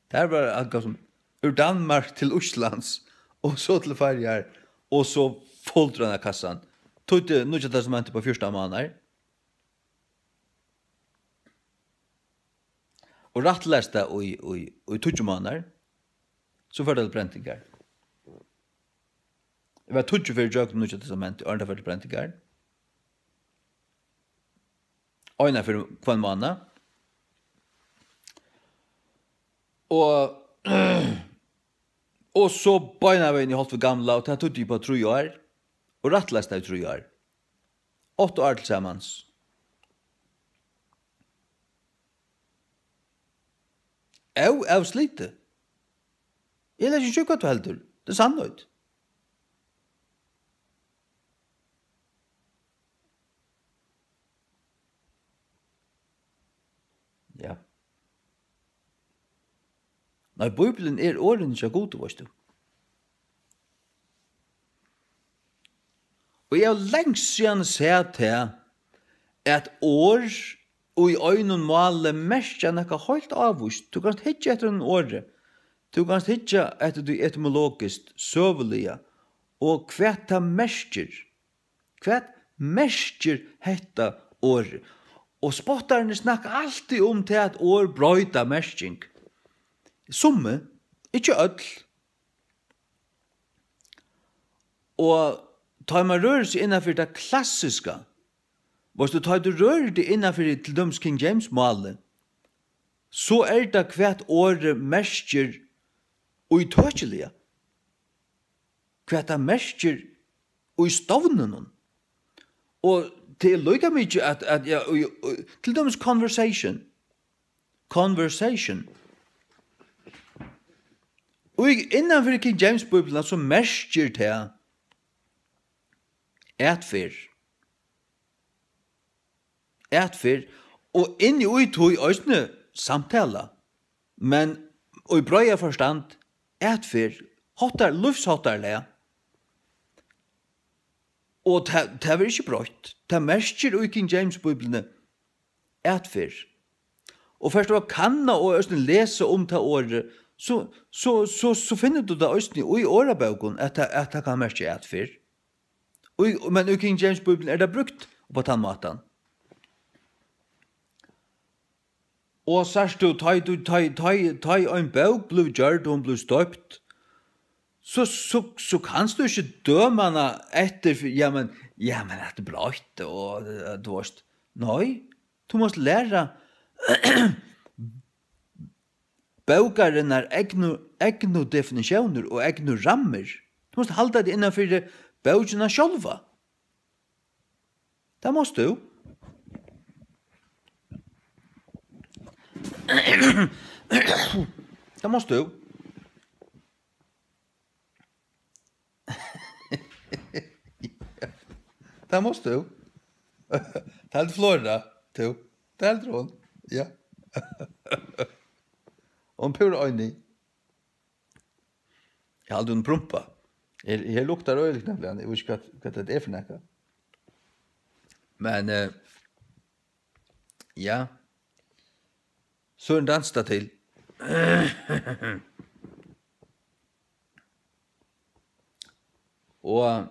Tað var akkurát sum úr Danmark til Íslands, og so til Føroyar, og so fulltrøðna kassan. Týddi Nýggja Testamentið på fjúrtan mánaðir. Og rættlæsti tað í, í, í tíggju mánaðir. So fór tað til prentingar. Eg var tíggju ferðir gjøgnum Nýggja Testamentið, áðrenn tað fór til prentingar. Eina ferð hvønn mánað. Og, og so beinanvegin í hálvt við gamla, og tað týddi eg upp á trý ár, og rættlæsti tað í trý ár. Átta ár til samans. Óavslitið. Eg leggi ikki í, hvat tú heldur. Tað er sannheit. Ja. Nei, Bíblian er orðini hjá Gudi, veitst tú. Og eg havi langt síðan sæð tað, at orð í einum máli merkja nakað heilt ávíst. Tú kanst hyggja eftir einum orði. Tú kanst hyggja eftir tí etymologiskt, søguliga, og hvat tað merkir. Hvat merkir hetta orðið? Og spottarnir snakka altíð um tað, at orð broyta merking. Summi, ikki øll. Og tá man rørir seg innanfyri tað klassiska, veitst tú, tá tú rørir teg innanfyri til dømis King James málið, so er tað, hvat orðið merkir ítøkiliga, hvat tað merkir í stovninum. Og tað er líka mikið at, at, ja, og, og, til dømis conversation. Conversation. Og í, innanfyri King James Bíbliuna, so merkir tað atferð. Atferð, og inni í tí eisini samtala, men í breiða forstand atferð, háttar-, lívsháttarlag. Og tað, tað verður ikki broytt. Tað merkir í King James Bíbliuni atferð. Og fert tú at kanna og eisini lesa um tað orðið, so, so, so, so finnur tú tað eisini í orðabókum, at tað, at tað kann merkja atferð. Og í, men í King James Bíbliuni er tað brúkt upp á tann mátan. Og sært tú, tá ið tú, tá ið, tá ið, tá ið ein bók blívur gjørd, og hon blívur stoypt, so, so, so kanst tú ikki døma hana eftir, fyri, ja, men, ja, men at tað er broytt, og, eh, tú veitst, nei, tú mást læra bókarinnar egnu, egnu definitiónir og egnu rammir. Tú mást halda teg innan fyri bókina sjálva. Tað mást tú. Tað mást tú. Tað mást tú. Tað heldur Flora, tú. Tað heldur hon. Ja. Hon er púra einig. Eg haldi, hon prumpa. Her, her luktar øgiligt, nemliga. Eg veit ikki, hvat, hvat tað er fyri nakað. Men, eh, ja. Søren dansa til. Og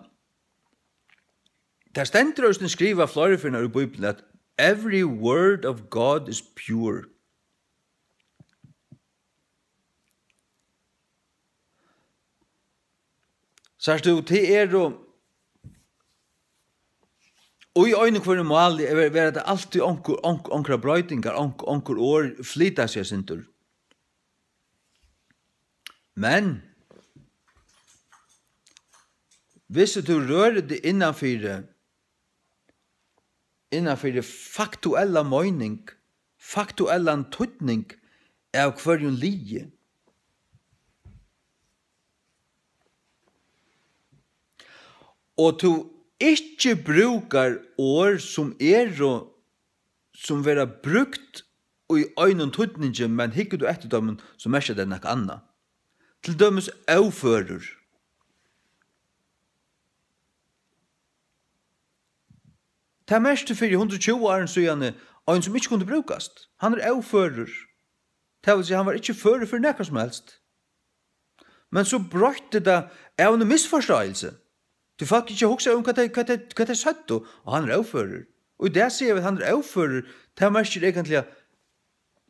tað stendur eisini skrivað fleiri ferðir í Bíbliuni, at every word of God is pure. Sært tú, tað er jú, og í einum hvørjum máli er, verða tað altíð onkur, onk-, onkrar broytingar, onk-, onkur orð flyta seg eitt sindur. Men, viss tú rørir teg innanfyri, innanfyri faktuella meining, faktuellan týdning av hvørjum liði, og tú ikki brúkar orð, sum eru, sum verða brúkt í einum týdningi, men hyggur tú eftir teimum, so merkja tey nakað annað. Til dømis óførur. Tað merkti fyri hundrað og tjúgu árum síðani ein, sum ikki kundi brúkast. Hann er óførur. Tað vil siga, hann var ikki førur fyri nakað sum helst. Men so broytti tað av eini misforståelse. Tí fólk ikki hugsa um, hvat tey, hvat tey, hvat tey søgdu, og hann er óførur. Og í dag siga vit, hann er óførur, tað merkir eigentliga,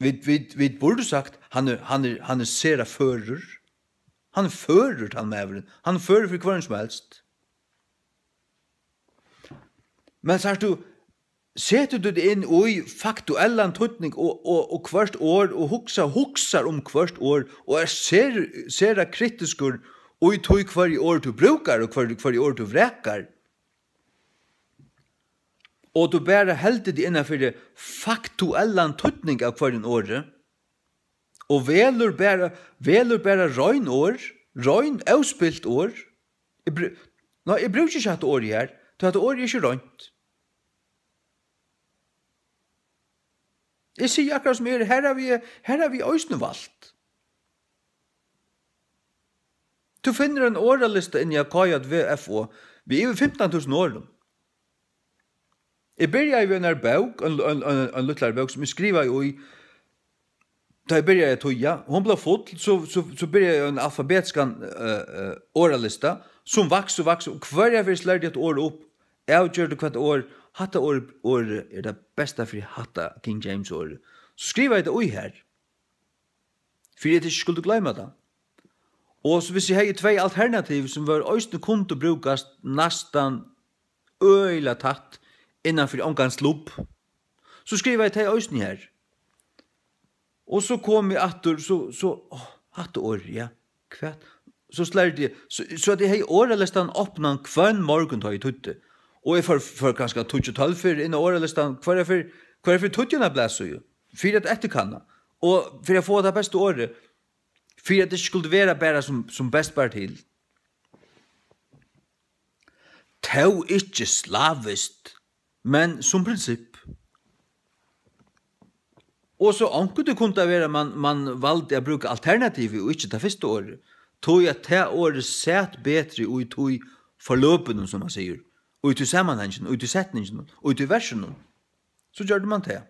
vit, vit, vit burdu sagt, hann er, hann er, hann er sera førur. Hann er førur, tann maðurin. Hann er førur fyri hvørjum sum helst. Men sært tú, setur tú teg inn í faktuellan týdning og, og, og hvørt orð, og hugsa, hugsar um hvørt orð, og er ser-, sera kritiskur í tí, hvørji orð tú brúkar, og hvørji, hvørji orð tú vrakar, og tú bara heldur teg innanfyri faktuellan týdning av hvørjum orði, og velur bara, velur bara rein orð, rein, óspilt orð. Eg bru-, nei, eg brúki ikki hatta orðið her, tí hatta orðið er ikki reint. Eg sigi akkurát sum er, her havi eg, her havi eg eisini valt. Tú finnur ein orðalista inni á K J V F O við yvir fimtan túsund orðum. Eg byrjaði við einari bók, ein, ein, ein, ein lítlari bók, sum eg skrivaði í, tá eg byrjaði at týða. Hon bleiv full, so, so, so byrjaði eg ein alfabetiskan, eh, eh, orðalista, sum vaks og vaks, og hvørja ferð eg slærdi eitt orð upp, avgjørdi hvat orð, hatta orð, orðið er tað besta fyri hatta King James orðið. So skrivaði eg tað í har, fyri at eg ikki skuldi gloyma tað. Og so, hvis eg hevði tvey alternativ, sum vóru eisini kundu brúkast næstan øgiliga tætt innan fyri ongan slubb, so skrivaði eg tey eisini har. Og so kom eg aftur, so, so, áh, hatta orðið, ja, hvat? So slærdi eg, so, so at eg hevði orðalistan opnan hvønn morgun, tá eg týddi. Og eg fór, fór kanska tíggju, tólv ferðir inn á orðalistan, hvørja ferð, hvørja ferð týddi eina blaðsíðu, fyri at eftirkanna, og fyri at fáa tað besta orðið, fyri at tað ikki skuldi vera bara sum, sum best bar til. Tó ikki slaviskt, men sum prinsipp. Og so onkuntíð kundi tað vera, man, man valdi at brúka alternativið og ikki tað fyrsta orðið, tí at tað orðið sat betri í tí forløpinum, sum man sigur, í tí samanhanginum, í tí setninginum, í tí versinum. So gjørdi man tað.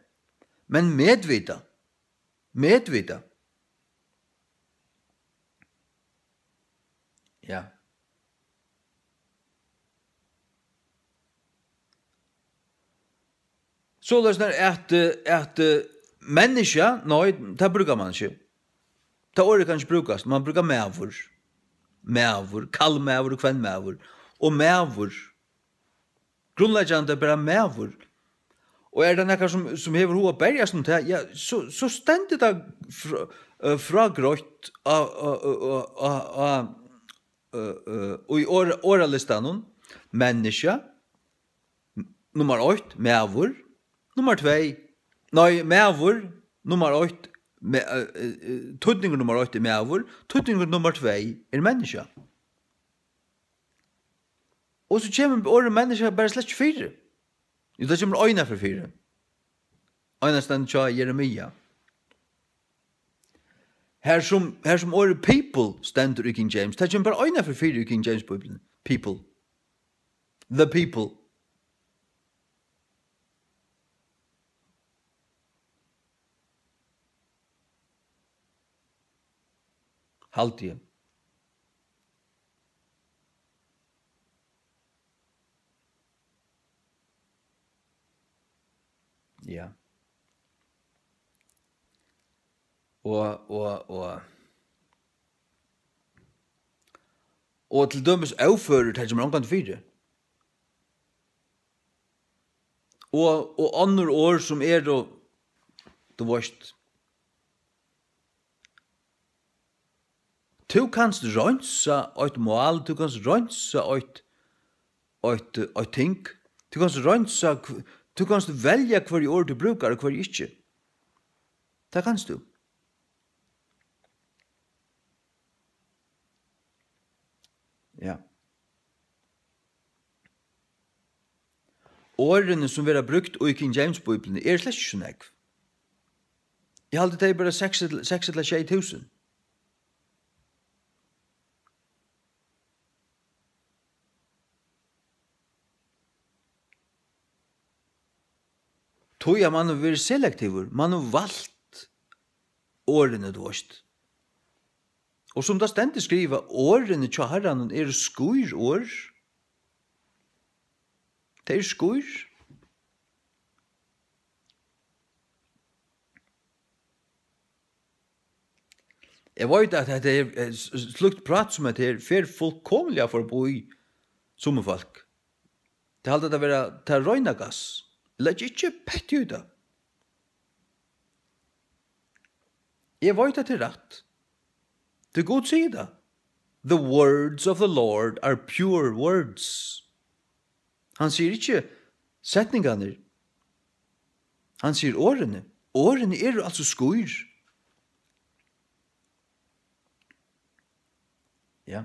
Men medvitað, medvitað. Ja. Soleiðis er at, eh, at, eh, menniskja, nei, tað brúkar man ikki. Tað orðið kann ikki brúkast. Man brúkar maður. Maður, kallmaður og kvennmaður. Og maður, grundleggjandi bara maður. Og er tað nakar sum, sum hevur hug at berjast um tað, ja, so, so stendur tað frá, eh, frágreitt á, á, á, á, á, á, eh, eh, í orð-, orðalistanum. Menniskja, nummar eitt, maður, nummar tvey, nei, maður, nummar eitt, me-, eh, eh, eh, týdningur nummar eitt er maður, týdningur nummar tvey er menniskja. Og so kemur orðið menniskja bara slett ikki fyri. Jú, tað kemur eina ferð fyri. Eina stendur hjá Jeremia. Her sum, her sum orðið people stendur í King James, tað kemur bara eina ferð fyri í King James Bíbliuni. People. The people. Haldi eg. Ja. Og, og, og, og til dømis óførir, tað kemur ongantíð fyri. Og, og onnur orð sum eru, tú veist, tú kanst reinsa eitt mál, tú kanst reinsa eitt, eitt, eitt ting. Tú kanst reinsa, hv-, tú kanst velja hvørji orð tú brúkar og hvørji ikki. Tað kanst tú. Ja. Orðini, sum verða brúkt í King James Bíbliuni, eru slett ikki so nógv. Eg haldi, tey eru bara seks ella, seks ella sjey túsund. Tí at mann hevur verið selektivur, mann hevur valt orðini, tú veist. Og sum tað stendur skrivað, orðini hjá Harranum eru skýr orð. Tey eru skýr. Eg veit, at hetta er, eh, s-, s-, slíkt prát sum hetta her fer fullkomiliga forbí summi fólk. Tey halda tað vera tað reina gass. Legg ikki petti í tað. Eg veit, at tað er rætt. Tí Gud sigur tað. "The words of the Lord are pure words." Hann sigur ikki setningarnar. Hann sigur orðini. Orðini eru altso skýr. Ja.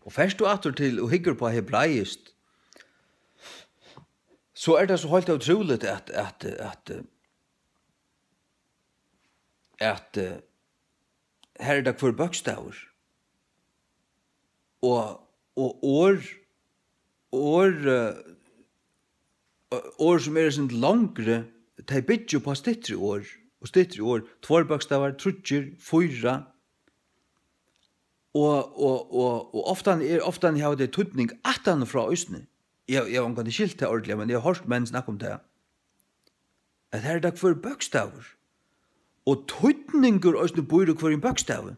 Og fert tú aftur til og hyggur upp á hebraiskt, so er tað so heilt ótrúligt, at, at, at, at, eh, her er tað hvør bókstavur. Og, og orð, orð, eh, orð sum eru eitt sindur longri, tey byggja upp á styttri orð, og styttri orð, tveir bókstavar, tríggir, fýra, og, og, og, og ofta er, ofta hava tey týdning aftan frá eisini. Eg, eg havi ongantíð skilt tað ordiliga, men eg havi hoyrt menn snakka um tað, at her er tað hvør bókstavur, og týdningur eisini býr í hvørjum bókstavi.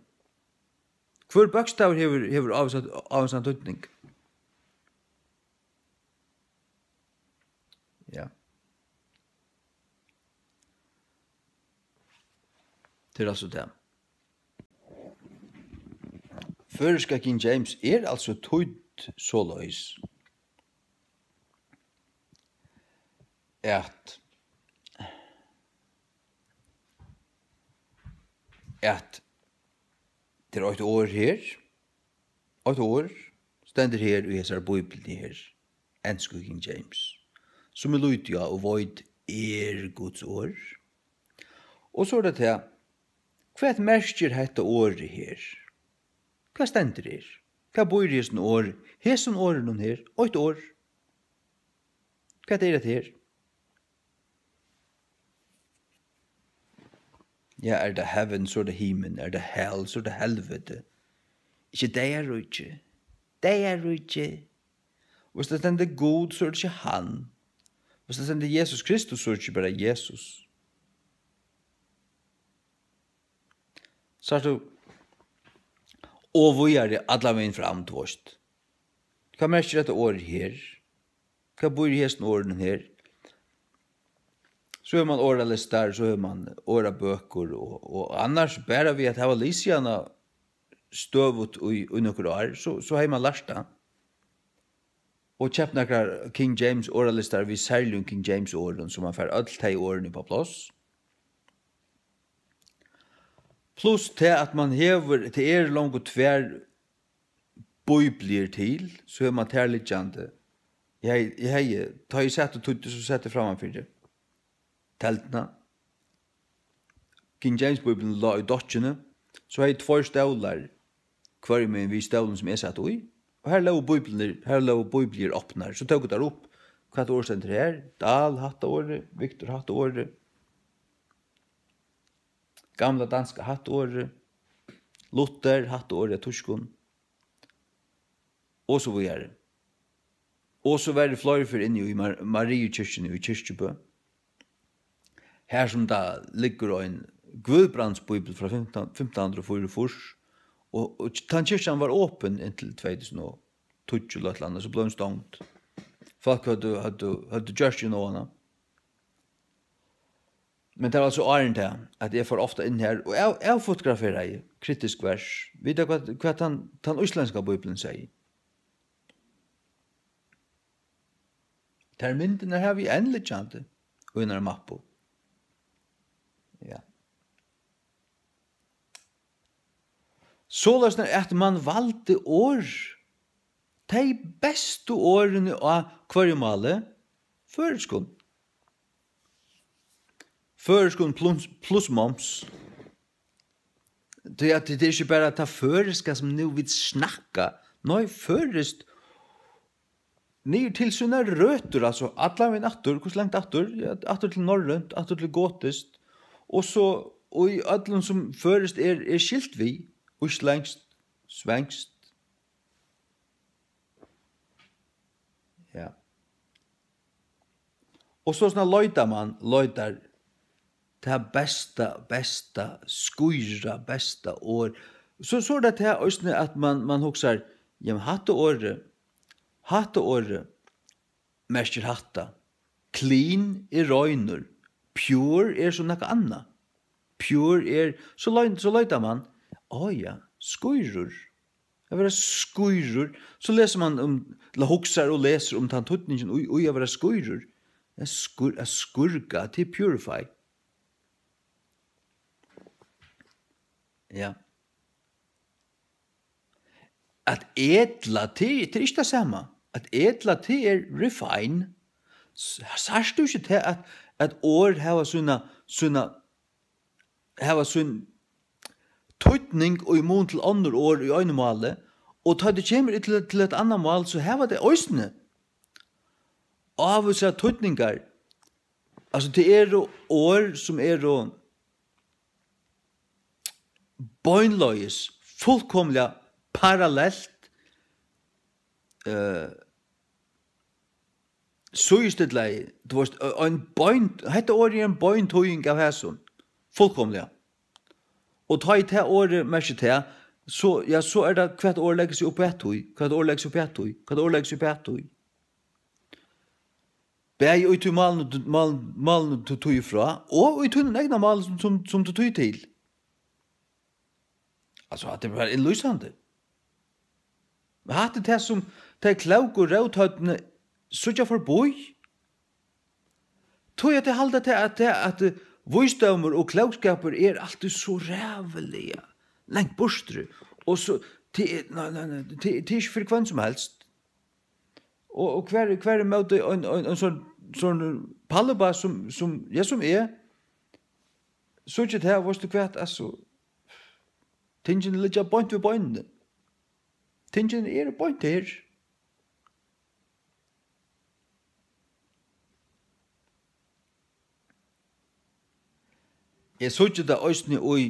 Hvør bókstavur hevur, hevur ávísan, ávísan týdning. Ja. Tað er altso tað. Føroyska King James er altso týdd soleiðis, at, at tað er eitt orð her, eitt orð stendur her í hesari bíbliuni her, ensku King James, sum eg líti á og veit er Guds orð. Og so er tað tað, hvat merkir hetta orðið her? Hvat stendur her? Hvat býr í hesum orð-, hesum orðinum her? Eitt orð. Hvat er hetta her? Ja, er tað heaven, so er tað himin. Er tað hell, so er tað helviti. Ikki deyðaríki. Deyðaríki. Hvis tað stendur Gud, so er tað ikki hann. Hvis tað stendur Jesus Kristus, so er tað ikki bara Jesus. Sært tú? Og víðari allan vegin fram, tú veist. Hvat merkir hetta orðið her? Hvat býr í hesum orðunum her? So hevur mann orðalistar, so hevur mann orðabøkur, og, og annars bara við at hava lisið hana støðugt í, í nøkur ár, so, so hevði mann lært tað. Og keypt nakrar King James orðalistar við serligum King James orðum, so mann fær øll tey orðini upp á pláss. Pluss tað, at mann hevur, tað eru longu tvær bíbliur til, so hevur mann tær liggjandi. Eg hevði, eg hevði, tá eg sat og týddi, so sat eg framman fyri telduna. King James Bíblian lá í dálkini, so hevði eg tveir stólar, hvørjumegin við stólinum sum eg sat í, og har lógu bíbliur, har lógu bíbliur opnar. So tóku teir upp, hvat orð stendur her? Dahl, hatta orðið, Victor, hatta orðið, gamla danska, hatta orðið, Luther, hatta orðið á týskum, og so víðari. Og so var eg fleiri ferð inni í Mar-, Mariukirkjuni í Kirkjubø, har sum tá liggur ein Guðbrandsbíbel frá fimtan, fimtan hundrað og fýraogfýrs, og, og tann kirkjan var opin inntil tvey túsund og tíggju, ella eitt ella annað, so bleiv hon stongd. Fólk høvdu, høvdu, høvdu gjørt seg nóg annað. Men tað var altso áðrenn tað, at eg fór ofta inn har, og eg, eg fotograferaði kritisk vers. Vita hvat, hvat tann, tann íslendska bíblian segði. Tær myndirnar havi eg enn liggjandi í einari mappu. Ja. Soleiðis er, at mann valdi orð, tey bestu orðini á hvørjum máli, føroyskum. Føroyskum plus, plus moms. Tí at tað er ikki bara tað føroyska, sum nú vit snakka. Nei, føroyskt niður til sínar røtur, altso allan vegin aftur. Hvussu langt aftur? Ja, aftur til norrønt, aftur til gotiskt. Og so, og í øllum sum føroyskt er, er skilt við, íslendskt, svenskt. Ja. Og so sum leitar mann, leitar tað besta, besta, skíra besta orð. So, so er tað tað eisini, at mann, mann hugsar, jamen, hatta orðið, hatta orðið merkir hatta. Clean er reinur. Pure er so nakað annað. Pure er, so leit-, so leitar mann. Á ja, skírur. At vera skírur. So lesur mann um, ella hugsar og lesur um tann týdningin í, í at vera skírur. At skur-, at skírga, tað er purify. Ja. At etla, tað, tað er ikki tað sama. At etla, tað er refine. S-, sært tú ikki tað, at, at orð hava sína, sína, hava sín týdning í mun til onnur orð í einum máli, og tá tað kemur til, til eitt annað mál, so hava tey eisini ávísar týdningar. Altso, tað eru orð, sum eru beinleiðis, fullkomiliga parallelt, eh, síðustillað, tú veist, ein bein, hetta orðið er ein bein týðing av hesum, fullkomiliga. Og tá ið tað orðið merkir tað, so, ja, so er tað, hvat orð leggur seg upp at tí, hvat orð leggur seg upp at tí, hvat orð leggur seg upp at tí. Bæði í tí málinum, tú, mál, málinum tú týðir frá, og í tínum egna máli, sum, sum, sum tú týðir til. Altso, hatta er bara innlýsandi. Men hatta er tað, sum tey klóku róthøvdini síggja forbí. Tí at tey halda tað, at tað, at, eh, vísdómur og klókskapur er altíð so ræðuliga langt burturi. Og so, tað er, nei, nei, nei, tað, tað er ikki fyri hvønn sum helst. Og, og hvar, hvar er móti ein, ein, ein sånn, sånn palluba sum, sum, ja, sum eg, so ikki tað, veitst tú hvat, altso, tingini liggja beint við beinini. Tingini eru beint her. Eg síggi tað eisini í,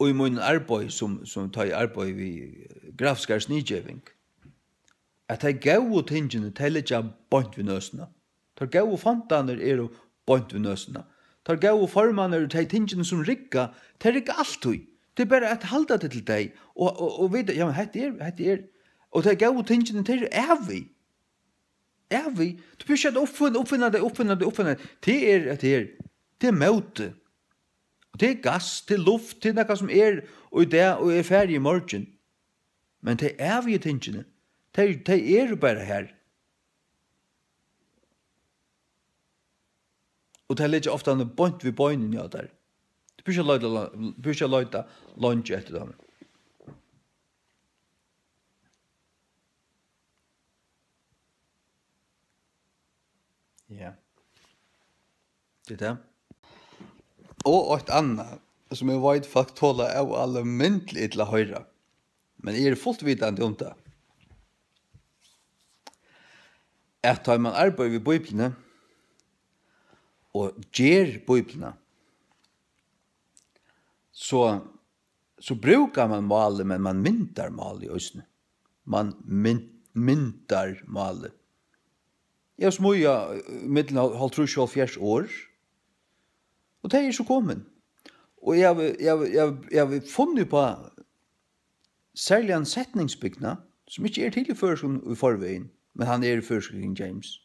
í mínum arbeiði, sum, sum tá eg arbeiði við grafiskari sniðgeving, at tey góðu tingini, tey liggja beint við nøsina. Teir góðu fontarnir eru beint við nøsina. Teir góðu formarnir og tey tingini, sum rigga, tey rigga altíð. Tað er bara at halda teg til tey og, og, og vita, ja, men hetta er, hetta er, og tey góðu tingini, tey eru ævig. Ævig. Tú býrt ikki at uppfinna, uppfinna tey, uppfinna tey, uppfinna tey. Tað er, at tað er, tað er móti. Og tað er gass, tað er luft, tað er nakað sum er í dag og er farið í morgin. Men tey ævigu tingini, tey, tey eru bara har. Og tey liggja ofta beint við beinini á tær. Tú býrt ikki at leita, tú býrt ikki at leita leingi eftir teimum. Ja. Tað er tað. Og eitt annað, sum eg veit, fólk tola óalmindiliga illa at hoyra, men eg eri fult vitandi um tað, at tá man arbeiðir við Bíbliuni og ger Bíbliuna, so, so brúkar man málið, men man myndar málið eisini. Man myn-, myndar málið. Eg havi smíðað, eh, millum hálvtrýss og hálvfjerðs orð, og tey eru so komin. Og eg havi, eg havi, eg havi, eg havi funnið upp á serligan setningsbygnað, sum ikki er til í føroyskum í forvegin, men hann er í føroyskum King James.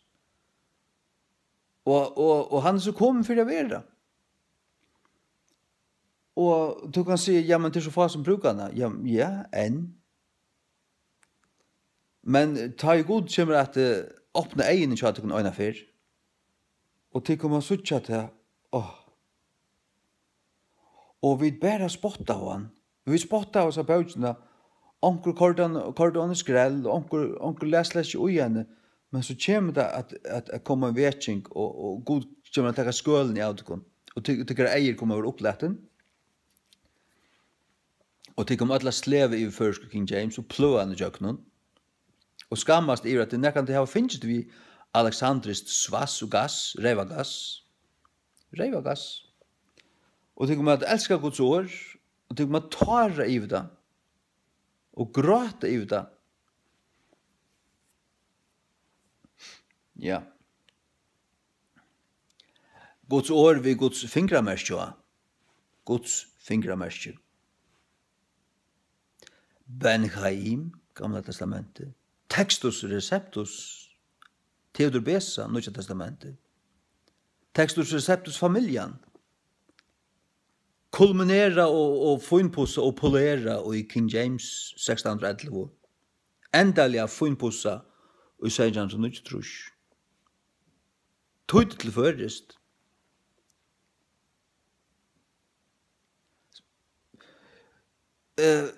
Og, og, og hann er so komin fyri at vera. Og tú kanst siga, ja, men tað er so fá sum brúka hana. Ja, ja, enn. Men tá ið Gud kemur at, eh, opna eyguni hjá tykkum eina ferð, og tit koma at síggja tað, áh. Og vit bara spotta á hann. Vit spotta á hesa bókina. Onkur koyrdi hann, koyrdi hann í skrell, og onkur, onkur las slett ikki í henni. Men so kemur tað at, at, at koma ein vekjing, og, og Gud kemur at taka skølini av tykkum. Og ty-, tykkara eygu koma at vera upplatin. Og tit koma øll at sleva yvir føroysku King James og pløga hann ígjøgnum. Og skammast yvir, at tit nakrantíð hava fingist við aleksandriskt svass og gass, reyvagass. Reyvagass. Og tit koma at elska Guds orð, og tit koma at tára yvir tað. Og gráta yvir tað. Ja. Guds orð við Guds fingramerki á. Guds fingramerki. Ben Chaim, Gamla Testamentið. Textus Receptus, Theodor Beza, Nýggja Testamentið. Textus Receptus Familjan. Kulminera og, og fínpussa og polera í King James sekstan hundrað og ellivu. Endaliga fínpussa í seytjan hundrað og níggjuogtrýss. Týtt til føroyskt. Eh,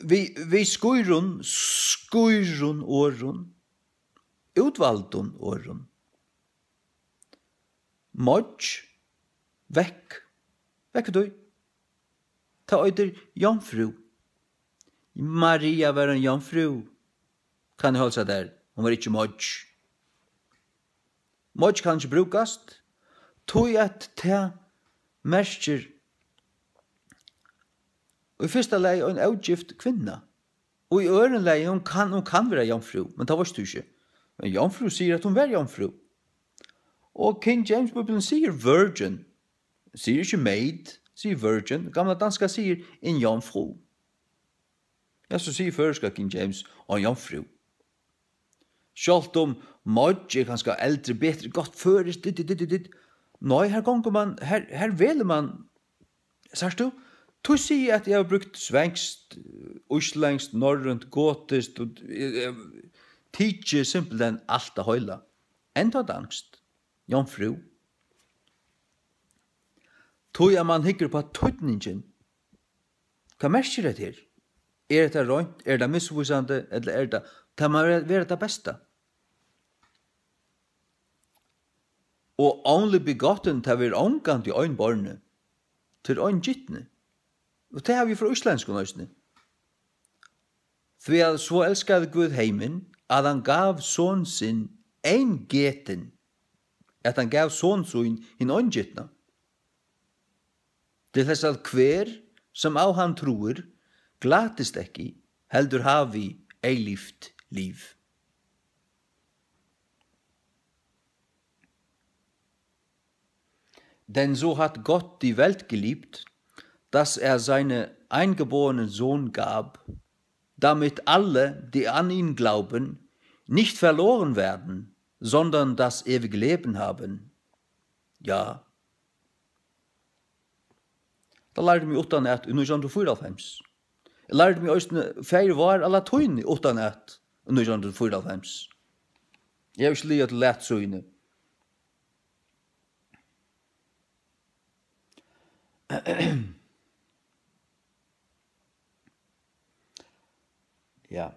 við, við skýrum, skýrum orðum, útvaldum orðum. Moyggj, vekk, vekk við tí. Tað eitur jomfrú. Maria var ein jomfrú, kann eg heilsa tær. Hon var ikki moyggj. Moyggj kann ikki brúkast, tí at tað merkir í fyrsta lagi ein ógift kvinna. Og í øðrum lagi, hon kann, hon kann vera jomfrú, men tað veitst tú ikki. Men jomfrú sigur, at hon var jomfrú. Og King James Bíblian sigur virgin, sigur ikki maid, sigur virgin. Gamla danska sigur en jomfru. Ja, so sigur føroyska King James, en jomfrú. Sjálvt um moyggj er kanska eldri, betri, gott føroyskt, dit, dit, dit, dit, dit. Nei, her gongur man, her, her velur man, sært tú? Tú sigur, at eg havi brúkt svenskt, íslendskt, norrønt, gotiskt, og, eh, eh, tikið simpelthen alt tað heila. Enntá danskt, jomfrú. Tí at man hyggur upp á týdningin. Hvat merkir hetta her? Er hetta reint? Er tað misvísandi? Ella er tað, tað má vera, vera tað besta? Og only begotten, tað verður ongantíð einborni. Tað er eingitni. Og tað havi eg frá íslendskum eisini. Tí at so elskaði Gud heimin, at hann gav son sinn eingetin, at hann gav son sín hin eingitna. Til tess at hver, sum á hann trúir, glatist ekki, heldur havi eilíft lív. Denn so hat Gott die Welt geliebt, dass er seinen eingeborenen Sohn gab, damit alle, die an ihn glauben, nicht verloren werden, sondern das ewige Leben haben. Ja. Tað lærdi meg uttanat í nítjan hundrað og fýraoghálvfems. Eg lærdi meg eisini Faðir vár á latíni uttanat í nítjan hundrað og fýraoghálvfems. Eg havi ikki lagað til latín. Ja.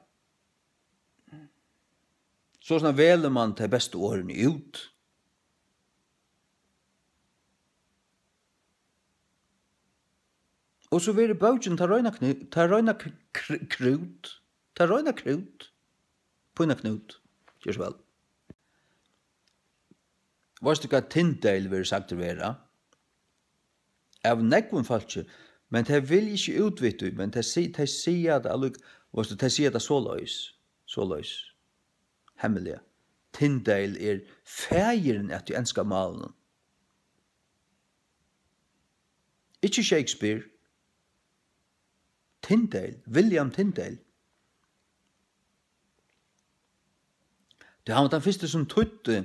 So, soleiðis velur mann tey bestu orðini út, Og so verður bókin tað reina knú-, tað reina kr-, kr-, krút. Tað reina krút. Pína knút. Ger so væl. Veitst tú, hvat Tyndale verður sagdur vera? Av nógvum fólki, men tey vilja ikki út við tí, men tey si-, tey siga tað allík-, veitst tú, tey siga tað soleiðis, soleiðis, hemmiliga. Tyndale er faðirin at tí enska málinum. Ikki Shakespeare. Tyndale, William Tyndale. Tí hann var tann fyrsti, sum týddi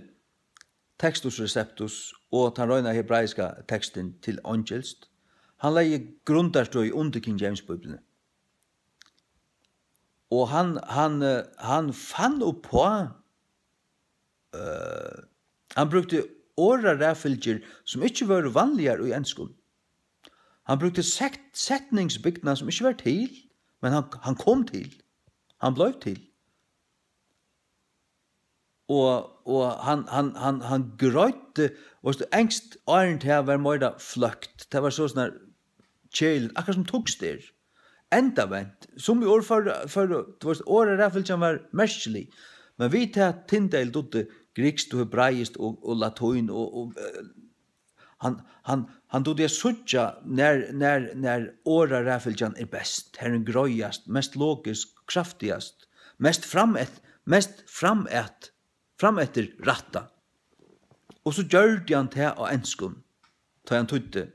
Textus Receptus og tann reina hebraiska tekstin til eingilskt. Hann legði grundarstøði undir King James Bíbliuni. Og hann, hann, eh, hann fann uppá, eh, hann brúkti orðaraðfylgjur, sum ikki vóru vanligar í enskum. Hann brúkti set-, setningsbygnar, sum ikki var til, men hann, hann kom til. Hann bleiv til. Og, og hann, hann, hann, hann greiddi, veitst tú, enskt áðrenn tað var meira fløkt. Tað var so sånn her keðiligt, akkurát sum týskt er. Endavent. Sum í orð for, for, tú veitst, orðaraðfylgjan var merkilig. Men við tað Tyndale dugdi grikskt og hebraiskt og, og latín og, og, eh, Hann, hann, hann dugdi at síggja, nær, nær, nær orðaraðfylgjan er best, har hon greiðast, mest logisk, kraftigast, mest framat, mest framat, framat er rætta. Og so gjørdi hann tað á enskum, tá hann týddi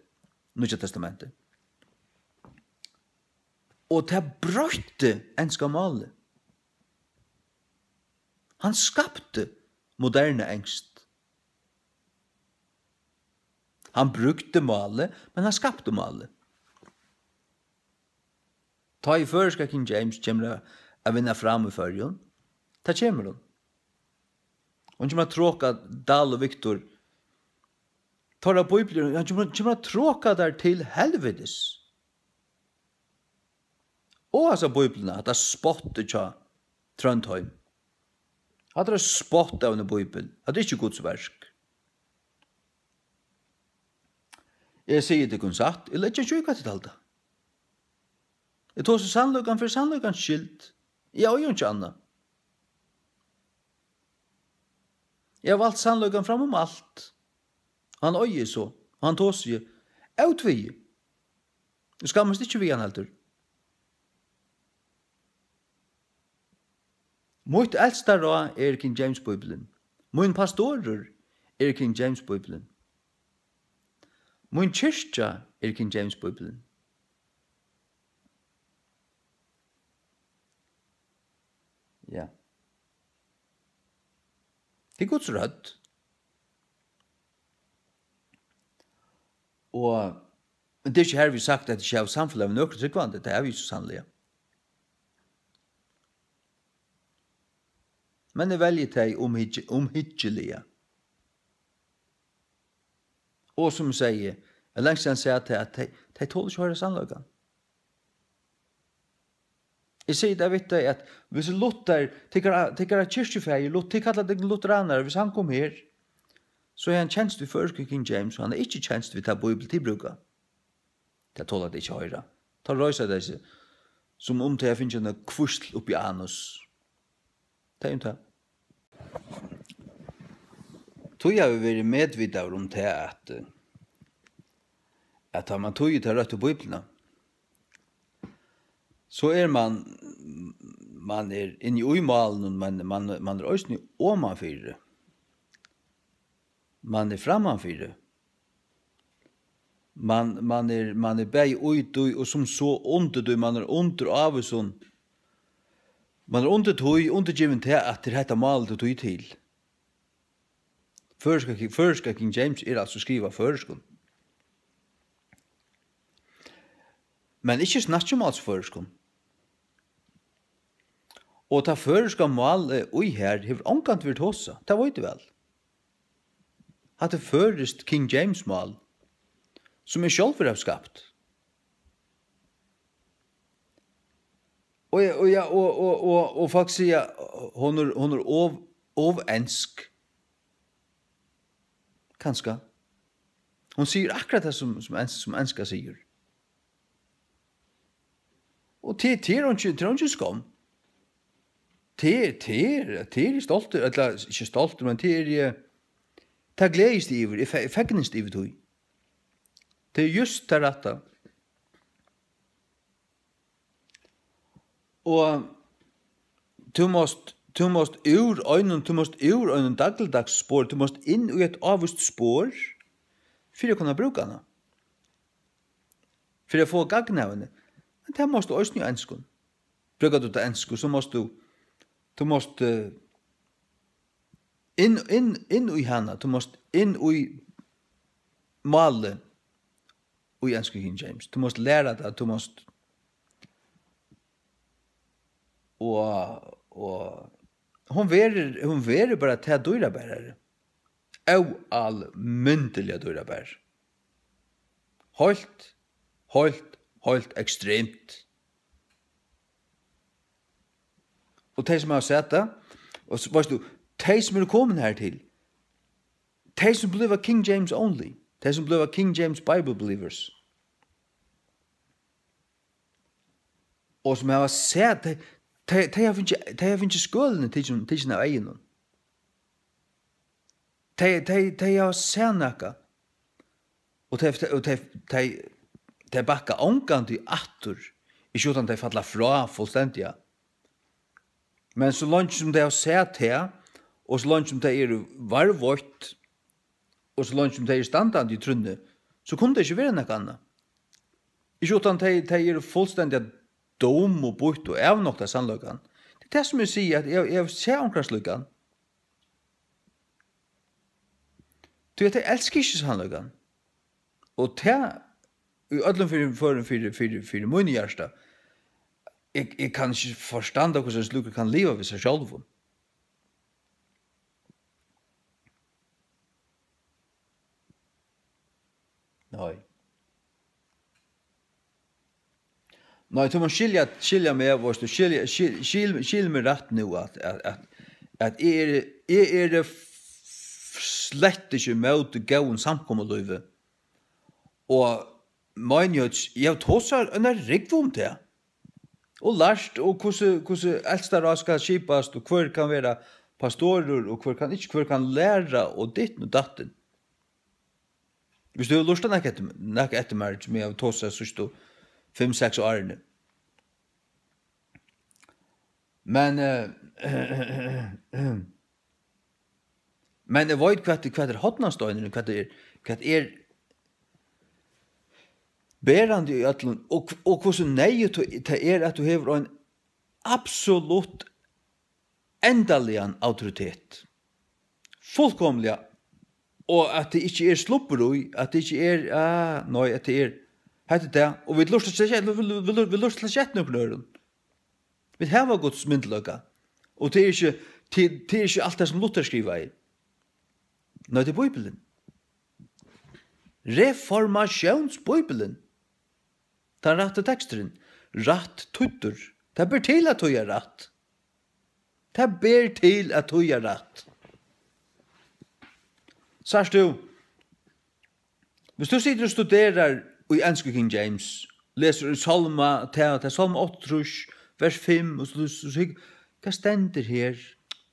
Nýggja Testamentið. Og tað broytti enska málið. Hann skapti moderna enskt. Hann brúkti málið, men hann skapti málið. Tá ið føroyska King James kemur at, at vinna fram í Føroyum, tað kemur hon. Hon kemur at troka Dahl og Victor. Teirra bíbliur, hann kemur, kemur at troka tær til helvitis. Og hasa bíbliuna, hatta spottið hjá Tróndheim. Hatta er eitt spott av eini bíbel. Hatta er ikki Guds verk. Eg sigi tykkum satt, eg leggi ikki í, hvat tit halda. Eg tosi sannleikan fyri sannleikans skyld. Eg eigi einki annað. Eg havi valt sannleikan fram um alt. Hann eigi eg so, og hann tosi eg ótvegið. Eg skammast ikki við hann heldur. Mítt elsta ráð er King James Bíblian. Mín pastorur er King James Bíblian. Mín kirkja er King James Bíblian. Ja. Tað er Guds rødd. Og tað er ikki her, vit sagt, at tað ikki er samfelag við nøkrum trúgvandi, tað er vit so sanniliga. Men eg velji tey umhyggj-, umhyggiliga. Og sum eg segði, eg langt síðan sæð tað, at tey, tey tola ikki at hoyra sannleikan. Eg sigi tað við tey, at viss Luther, tykkara, tykkara kirkjufaðir, Lut-, tit kalla tykkum lutheranar, viss hann kom her, so hevði hann kenst við føroysku King James, og hann hevði ikki kenst við ta bíbel, tit brúka. Tað tola tey ikki at hoyra. Tá reisa tey seg, sum um tey hava fingið eina kvísl upp í anus. Tey um tað. Tí havi eg verið medvitaður um tað, at, eh, at tá mann týðir ta røttu bíbliuna, so er mann, mann er inni í málinum, men mann, mann er eisini omanfyri. Mann er frammanfyri. Mann, mann er, mann er bæði í tí og sum so undir tí, mann er undir ávísum, mann er undir tí, undirgivin tað, at tað er hetta málið, tú týðir til. Føroyska, føroyska King James er altso skrivað á føroyskum. Men ikki snakki um, altso, føroyskum. Og tað føroyska mál, eh, í her hevur ongantíð verið tosað, tað veit eg væl. Hatta er føroyskt King James mál, sum eg sjálvur havi skapt. Og, og, ja, og, og, og, og fólk siga, hon er, hon er ov, ov ensk. Kanska. Hon sigur akkurát tað, sum, sum ens-, sum enska sigur. Og tað, tað er hon ikki, tað er hon ikki skomm. Tað er, tað er, tað er eg stoltur, ella ikki stoltur, men tað er eg, tað gleðist eg yvir, eg fe-, eg fegnist yvir tí. Tað er júst tað rætta. Og tú mást, tú mást úr einum, tú mást úr einum dagligdags spor, tú mást inn í eitt ávíst spor fyri at kunna brúka hana. Fyri at fáa gagn av henni. Men tað mást tú eisini í enskum. Brúkar tú tað ensku, so mást tú, tú mást, eh, inn, inn, inn í hana, tú mást inn í málið í ensku King James. Tú mást læra tað, tú mást, og, og hon verður, hon verður bara tað dýrabarari. Óalmindiliga dýrabar. Heilt, heilt, heilt ekstremt. Og tey sum hava sæð tað, og s-, veitst tú, tey sum eru komin her til, tey sum blíva King James only, tey sum blíva King James Bible believers, og sum hava sæð, tey, tey, tey hava fingið, tey hava fingið skølini tikin, tikin av eygunum. Tey, tey, tey hava sæð nakað. Og tey, og tey, tey, tey bakka ongantíð aftur. Ikki uttan tey falla frá fullstendiga. Men so leingi sum tey hava sæð tað, og so leingi sum tey eru varðveitt, og so leingi sum tey eru standandi í trúnni, so kunnu tey ikki vera nakað annað. Ikki uttan tey, tey eru fullstendiga dum og býtt og avnokta sannleikan. Tað er tað sum eg sigi, at eg, eg havi sæð onkran slíkan. Tí at tey elska ikki sannleikan. Og tað í øllum fyri, førum fyri, fyri, fyri míni hjarta. Eg, eg kann ikki forstanda, hvussu ein slíkur kann liva við sær sjálvum. Nei. Nei, tú mást skilja, skilja meg, veitst tú, skilja, skil, skil, skil meg rætt nú, at, at, at, at eg eri, eg eri f-, slett ikki ímóti góðum samkomulívi. Og meini eg, eg havi tosað eina rúgvu um tað. Og lært, og hvussu, hvussu eldstarráð skal skipast, og hvør kann vera pastorur, og hvør kann ikki, hvør kann læra, og ditten og datten. Viss tú hevur lurtað nakað eftir, nakað eftir mær, sum eg havi tosað síðstu fimm, seks árini. Men, eh, men eg veit, hvat, hvat er hornasteinurin, hvat er, hvat er berandi í øllum, og, og hvussu neyðugt tað er, at tú hevur ein absolutt endaligan autoritet. Fullkomiliga. Og at tað ikki er slubbur í, at tað ikki er, ah, nei, at tað er, hetta er tað. Og vit lurta slett, vit, vit, vit lurta slett eftir nøkrum øðrum. Vit hava Guds myndugleika. Og tað er ikki, tað, tað er ikki alt tað sum Luther skrivaði. Nei, tað er Bíblian. Reformatiónsbíblian. Tann rætti teksturin. Rætt týddur. Tað ber til at týða rætt. Tað ber til at týða rætt. Sært tú, viss tú situr og studerar í ensku King James, lesur í Sálma, tað, tað er Sálma áttaogtrýss, vers fimm, og so, so, so, hvat stendur her?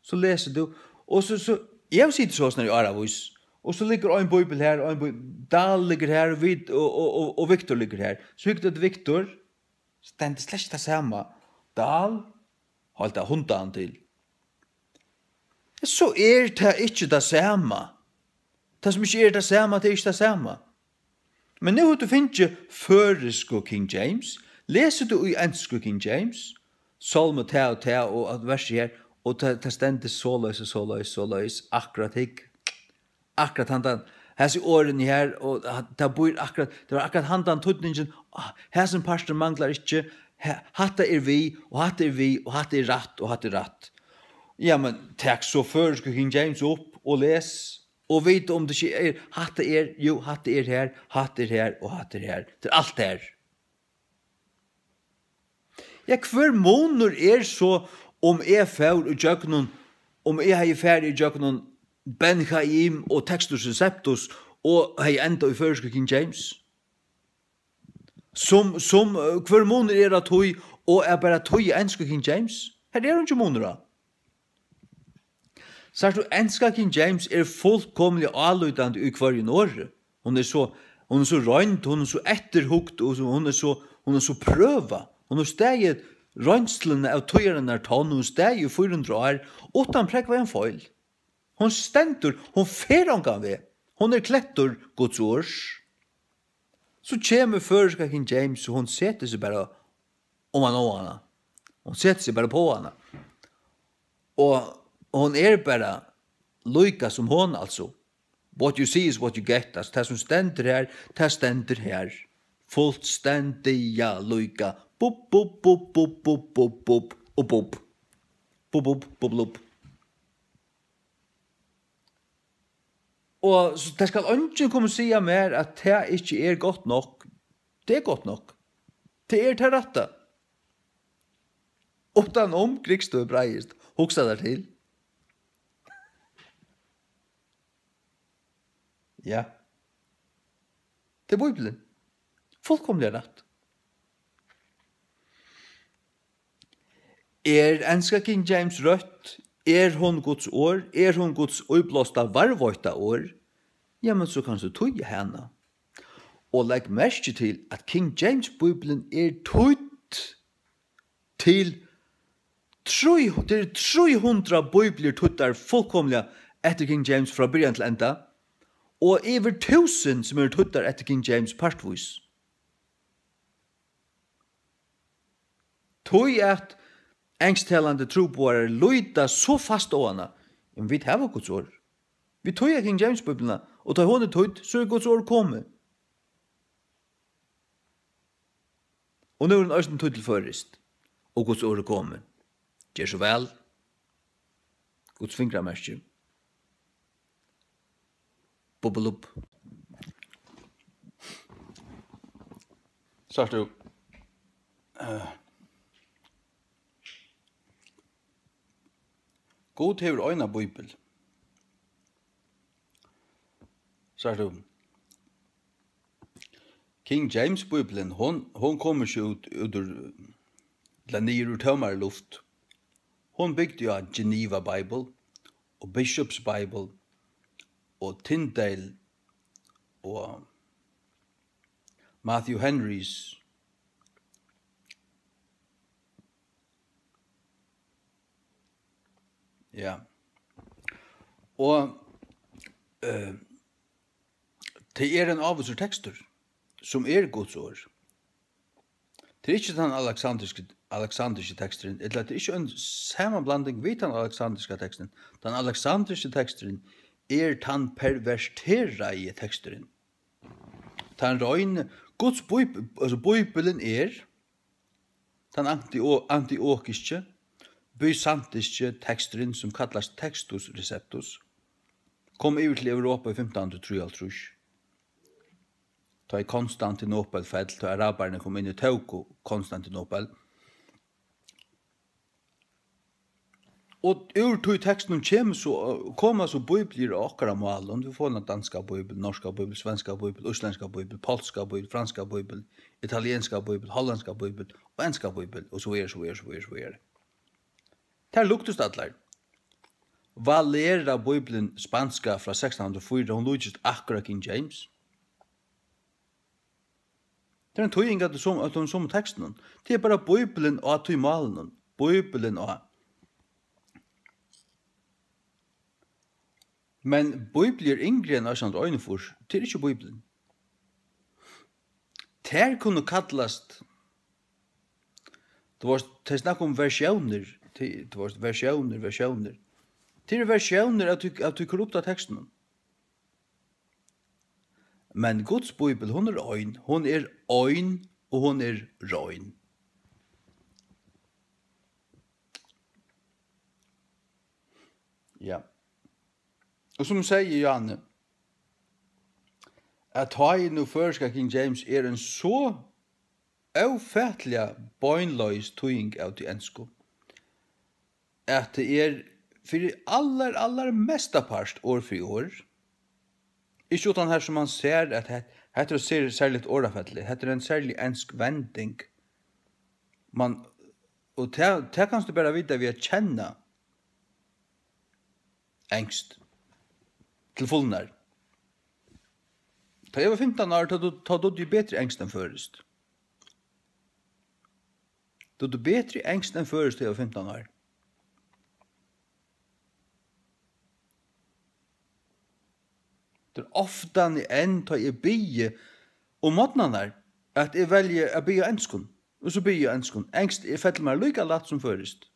So lesur tú, og so, so, eg havi sitið sostatt í áravís, og so liggur ein bíbel her, og ein bí-, Dahl liggur her, og vit, og, og, og, og Victor liggur her. So hyggur tú eftir Victor, stendur slett tað sama. Dahl, halt tað hundan til. So er tað ikki tað sama. Tað sum ikki er tað sama, tað er ikki tað sama. Men nú hevur tú fingið føroysku King James, lesur tú í ensku King James, Sálmi tað og tað og at versi her, og tað, tað stendur soleiðis og soleiðis, soleiðis, akkurát hygg. Akkurát handan, hasi orðini her, og ha-, tað býr akkurát, tað var akkurát handan týdningin, ah, hasin parturin manglar ikki, ha-, hatta er við, og hatta er við, og hatta er rætt, og hatta er rætt. Ja, men tak so føroysku King James upp og les, og vit um tað ikki er, hatta er, jú, hatta er her, hatta er her, og hatta er her. Tað er alt her. Ja, hvør munur er so, um eg fór í gjøgnum, um eg hevði farið í gjøgnum Ben Chaim og Textus Receptus og hevði endað í føroysku King James? Sum, sum, eh, hvør munur er á tí, og at bara týða ensku King James. Har er eingin munur á. Sært tú, enska King James er fullkomiliga álítandi í hvørjum orði. Hon er so, hon er so roynd, hon er so eftirhugt, og so, hon er so, hon er so prøvað. Hon hevur staðið roynsluna av týðarannar tonn, hon hevur staðið í fýra hundrað ár, uttan prógvaðan feil. Hon stendur, hon fer ongan veg. Hon er klettur Guds orðs. So kemur føroyska King James, og hon setir seg bara oman á hana. Hon setir seg bara uppá hana. Og hon er bara líka sum hon, altso. What you see is what you get. Altso, tað sum stendur her, tað stendur her. Fullstendiga líka. Bup, bup, bup, bup, bup, bup, bup, og bup. Bup, bup, bup, bup. Og so, tað skal eingin koma og siga mær, at tað ikki er gott nokk. Tað er gott nokk. Tað er tað rætta. Uttan um Grikskt og hebraiskt. Hugsa tær til. Ja. Tað er Bíblian. Fullkomiliga rætt. Er enska King James røtt? Er hon Guds orð? Er hon Guds íblásta, varðveitta orð? Jamen, so kanst tú týða hana. Og legg merki til, at King James Bíblian er týdd til trý, tað eru trý hundrað bíbliur týddar fullkomiliga eftir King James frá byrjan til enda, og yvir túsund sum eru týddar eftir King James partvís. Tí at ensktalandi trúboðarar líta so fast á hana, men vit hava Guds orð. Vit týða King James Bíbliuna, og tá hon er týdd, so er Guds orð komið. Og nú er hon eisini týdd til føroyskt, og Guds orð er komið. Ger so væl. Guds fingramerki. Bubbulubb. Sært tú? Eh. Gud hevur eina bíbel. Sært tú? King James Bíblian, hon, hon kom ikki út, út úr, ella niður úr tómari luft. Hon bygdi á Geneva Bible og Bishop's Bible og Tyndale og Matthew Henry's. Ja. Og, eh, tað er ein ávísur tekstur, sum er Guds orð. Tað er ikki tann aleksandriski, aleksandriski teksturin, ella tað er ikki ein samanblanding við tann aleksandriska tekstin. Tann aleksandriski teksturin er tann perverteraði teksturin. Tann reini, Guds bíb-, altso, Bíblian er tann antio-, antiokiski, bysantiski teksturin, sum kallast Textus Receptus, kom yvir til Europa í fimtan hundrað og trýoghálvtrýss. Tá ið Konstantinopel fell, tá arabararnir komu inn og tóku Konstantinopel. Og úr tí tekstinum kemur so, koma so bíbliur á okkara málum. Vit fáa eina danska bíbel, norska bíbel, svenska bíbel, íslendska bíbel, polska bíbel, franska bíbel, italienska bíbel, hollandska bíbel og enska bíbel, og so víðari, so víðari, so víðari, so víðari. Tær líktust allar. Valera Bíblian, spanska, frá sekstan hundrað og fýra, hon líkist akkurát King James. Tað er ein týðing av tí som-, av teimum somu tekstunum. Tað er bara Bíblian á tí málinum. Bíblian á. Men Bíbliur yngri enn átjan hundrað og einogfýrs, tað er ikki Bíblian. Tær kunnu kallast, tú veitst, tey snakka um versjónir, tey, tú veitst, versjónir, versjónir. Tað eru versjónir av tí, av tí korrupta tekstinum. Men Guds Bíbel, hon er ein, hon er ein og hon er rein. Ja. Og sum eg segði, Johanne, at tá ið nú føroyska King James er ein so ófatiliga beinleiðis týðing av tí ensku, at tað er fyri allar, allar mesta part orð fyri orð. Ikki uttan har sum mann sær, at hett-, hetta er eitt ser-, serligt orðafelli, hetta er ein serlig ensk vending. Mann Og tað, tað kanst tú bara vita við at kenna enskt til fulnar. Tá eg var fimtan ár, tá, tá, tá dugdi eg betri enskt enn føroyskt. Dugdi betri enskt enn føroyskt, tá eg var fimtan ár. Tað er ofta enn, tá eg biði um morgnarnar, at eg velji at biðja á enskum. Og so biðja á enskum. Enskt, eg felli mær líka lætt sum føroyskt.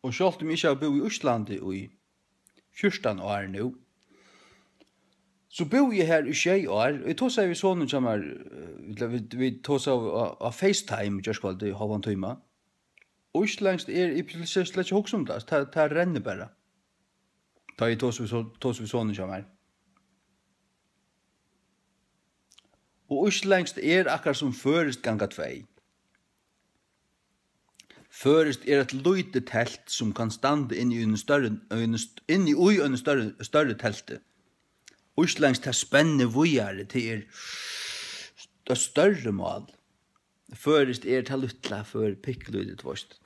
Og sjálvt um eg ikki havi búð í Íslandi í fjúrtan ár nú, so búði eg her í sjey ár, og eg tosaði við sonin hjá mær, eh, ella vit, vit tosaðu á, á FaceTime í gjárkvøldið, hálvan tíma. Íslendskt er, eg plagdi slett ikki at hugsa um tað, tað, tað rennur bara. Tá eg tosi við so-, tosi við sonin hjá mær. Og íslendskt er akkurát sum føroyskt ganga tvey. Føroyskt er eitt lítið telt, sum kann standa inn í einum størri, einum st-, inn í, í einum størri, størri telti. Íslendskt, tað spennir víðari, tað er st-, størri mál. Føroyskt er tað lítla, før pikkulítið, tú veist.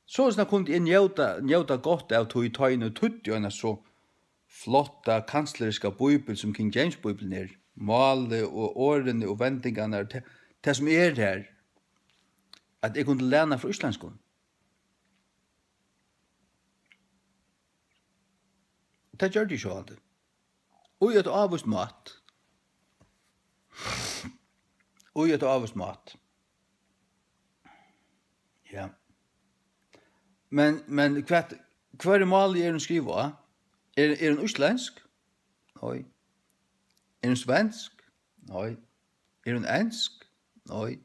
Soleiðis kundi eg njóta, njóta gott av tí, tá eg nú týddi eina so flotta, kansleriska bíbel sum King James Bíblian er. Málið og orðini og vendingarnar, tað, tað sum er har, at eg kundi læna frá íslendskum. Tað gjørdi eg sjálvandi. Í eitt ávíst mát. Í eitt ávíst mát. Ja. Men, men hvat, hvørji mál er hon skrivað á? Er, er hon íslendsk? Nei. Er hon svensk? Nei. Er hon ensk? Nei.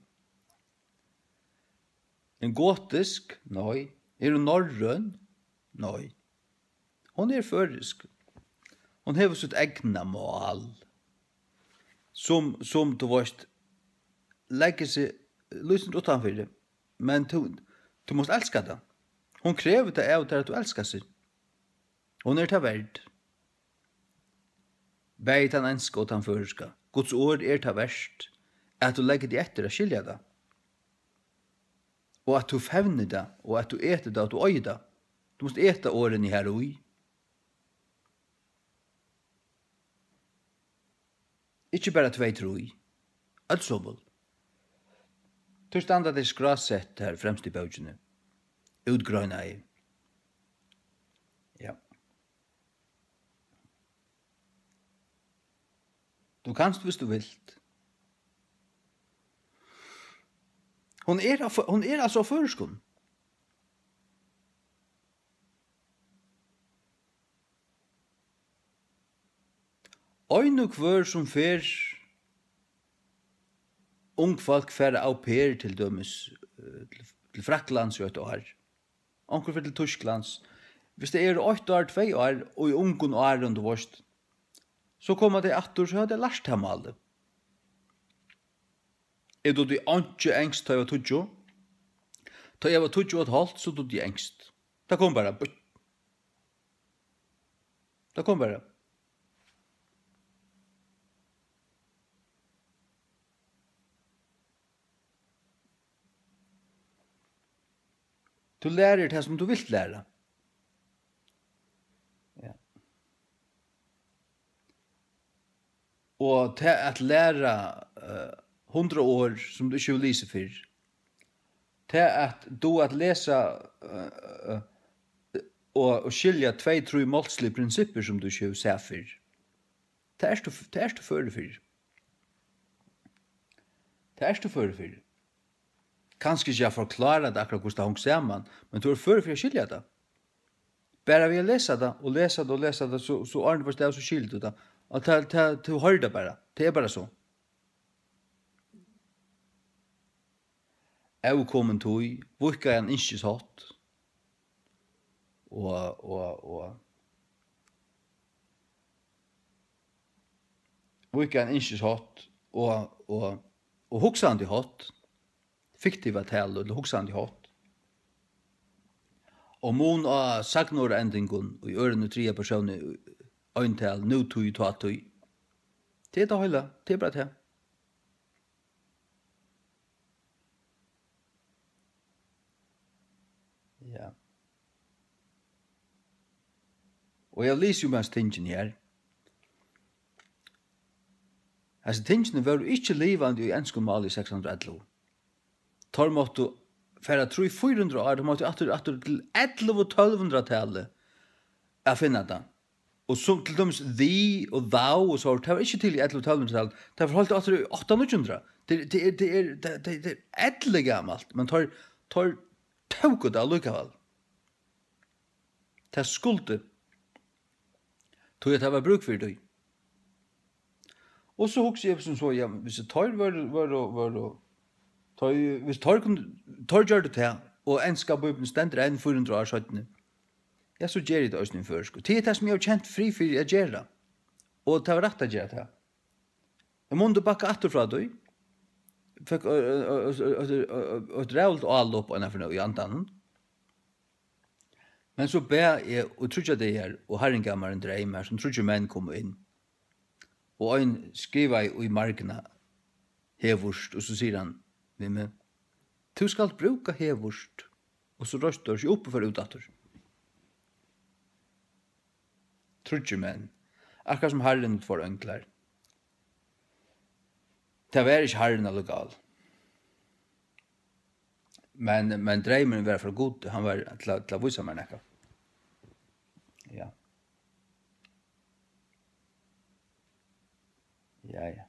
Er hon gotisk? Nei. Er hon norrøn? Nei. Hon er føroysk. Hon hevur sítt egna mál, sum, sum, tú veist, leggur seg lítið uttanfyri, men tú, tú mást elska tað. Hon krevur tað av tær, at tú elskar seg. Hon er tað verd. Bæði tann enska og tann føroyska. Guds orð er tað vert, at tú leggur teg eftir at skilja tað. Og at tú fevnir tað, og at tú etur tað, og at tú eigur tað. Tú mást eta orðini har í. Ikki bara tvey, trý. Øll somul. Tí standa tey skrásett har fremst í bókini. Útgreinaði. Ja. Tú kanst, hvis tú vilt. Hon er á fø-, hon er altso á føroyskum. Ein og hvør sum fer, ung fólk fara au pair til dømis, eh, til, til Fraklands í eitt ár. Onkur fer til Týsklands. Hvis tey eru eitt ár, tvey ár, og í ungum árum, tú veist, so koma tey aftur, so hava tey lært tað málið. Eg dugdi einki enskt, tá eg var tíggju. Tá eg var tíggju og eitt hálvt, so dugdi eg enskt. Tað kom bara, bítt. Tað kom bara. Tú lærir tað, sum tú vilt læra. Ja. Og tað at læra, eh, hundrað orð, sum tú ikki hevur lisið fyrr, tað at duga at lesa, eh, eh, og, og skilja tvey, trý málslig prinsippir, sum tú ikki hevur sæð fyrr, tað ert tú, tað ert tú førur fyri. Tað ert tú førur fyri. Kanska ikki at forklára tað akkurát, hvussu tað hong saman, men tú ert førur fyri at skilja tað. Bara við at lesa tað, og lesa tað, og lesa tað, so, so áðrenn tú fært av, so skilir tú tað. Og tað, tað, tú hoyrir tað bara. Tað er bara so. Ókomin tíð, víðkaðan ynskishátt. Og, og, og víðkaðan ynskishátt og, og, og hugsandi hátt, fiktiva talu ella hugsandi hátt. Og mun á sagnorðaendingum í øðrum og triðja persóni eintal, nútíð, tátíð. Tað er tað heila, tað er bara tað. Ja. Og eg lesi um hasi tingini her. Hasi tingini vóru ikki livandi í enskum máli í seks hundrað og ellivu. Teir máttu fara trý, fýra hundrað ár, teir máttu aftur, aftur til ellivu, tólv hundrað-talið at finna tað. Og sum til dømis thee og thou og so, tað var ikki til í ellivu, tólv hundrað-talið. Tað var heilt aftur í átta, níggju hundrað. Tað, tað er, tað er, tað, tað, tað er elligamalt, men teir, teir tóku tað allíkavæl. Tað skuldi. Tí at tað var brúk fyri tí. Og so hugsi eg sum so, ja, hvis teir vóru, vóru, vóru, tá ið, hvis teir kundu, teir gjørdu tað, og enska Bíblian stendur enn fýra hundrað ár seinni, ja, so geri eg tað eisini í føroyskum. Tað er tað, sum eg havi kent frið fyri at gera. Og tað var rætt at gera tað. Eg mundi bakka aftur frá tí. Fekk, ø, ø, ø, ø, ø, ø, ø, eitt ræðuligt álop eina ferð í andanum. Men so bað eg í tríggjar dagar, og Harrin gav mær ein dreym har, sum tríggir menn komu inn. Og ein skrivaði í margina, "Hevurt," og so sigur hann við meg, "Tú skalt brúka hevurt," og so reistu teir seg upp og fóru út aftur. Tríggir menn, akkurát sum Harrin og tveir einglar. Tað var ikki Harrin allíkavæl. Men, men dreymurin var frá Gudi, hann var til, at- til at vísa mær nakað. Ja. Ja, ja.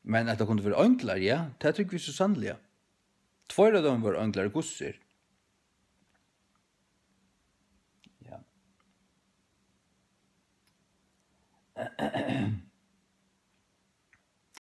Men at tað kundu vera einglar, ja, tað trúgvi eg so sanniliga. Tveir av teimum vóru einglar, gussir.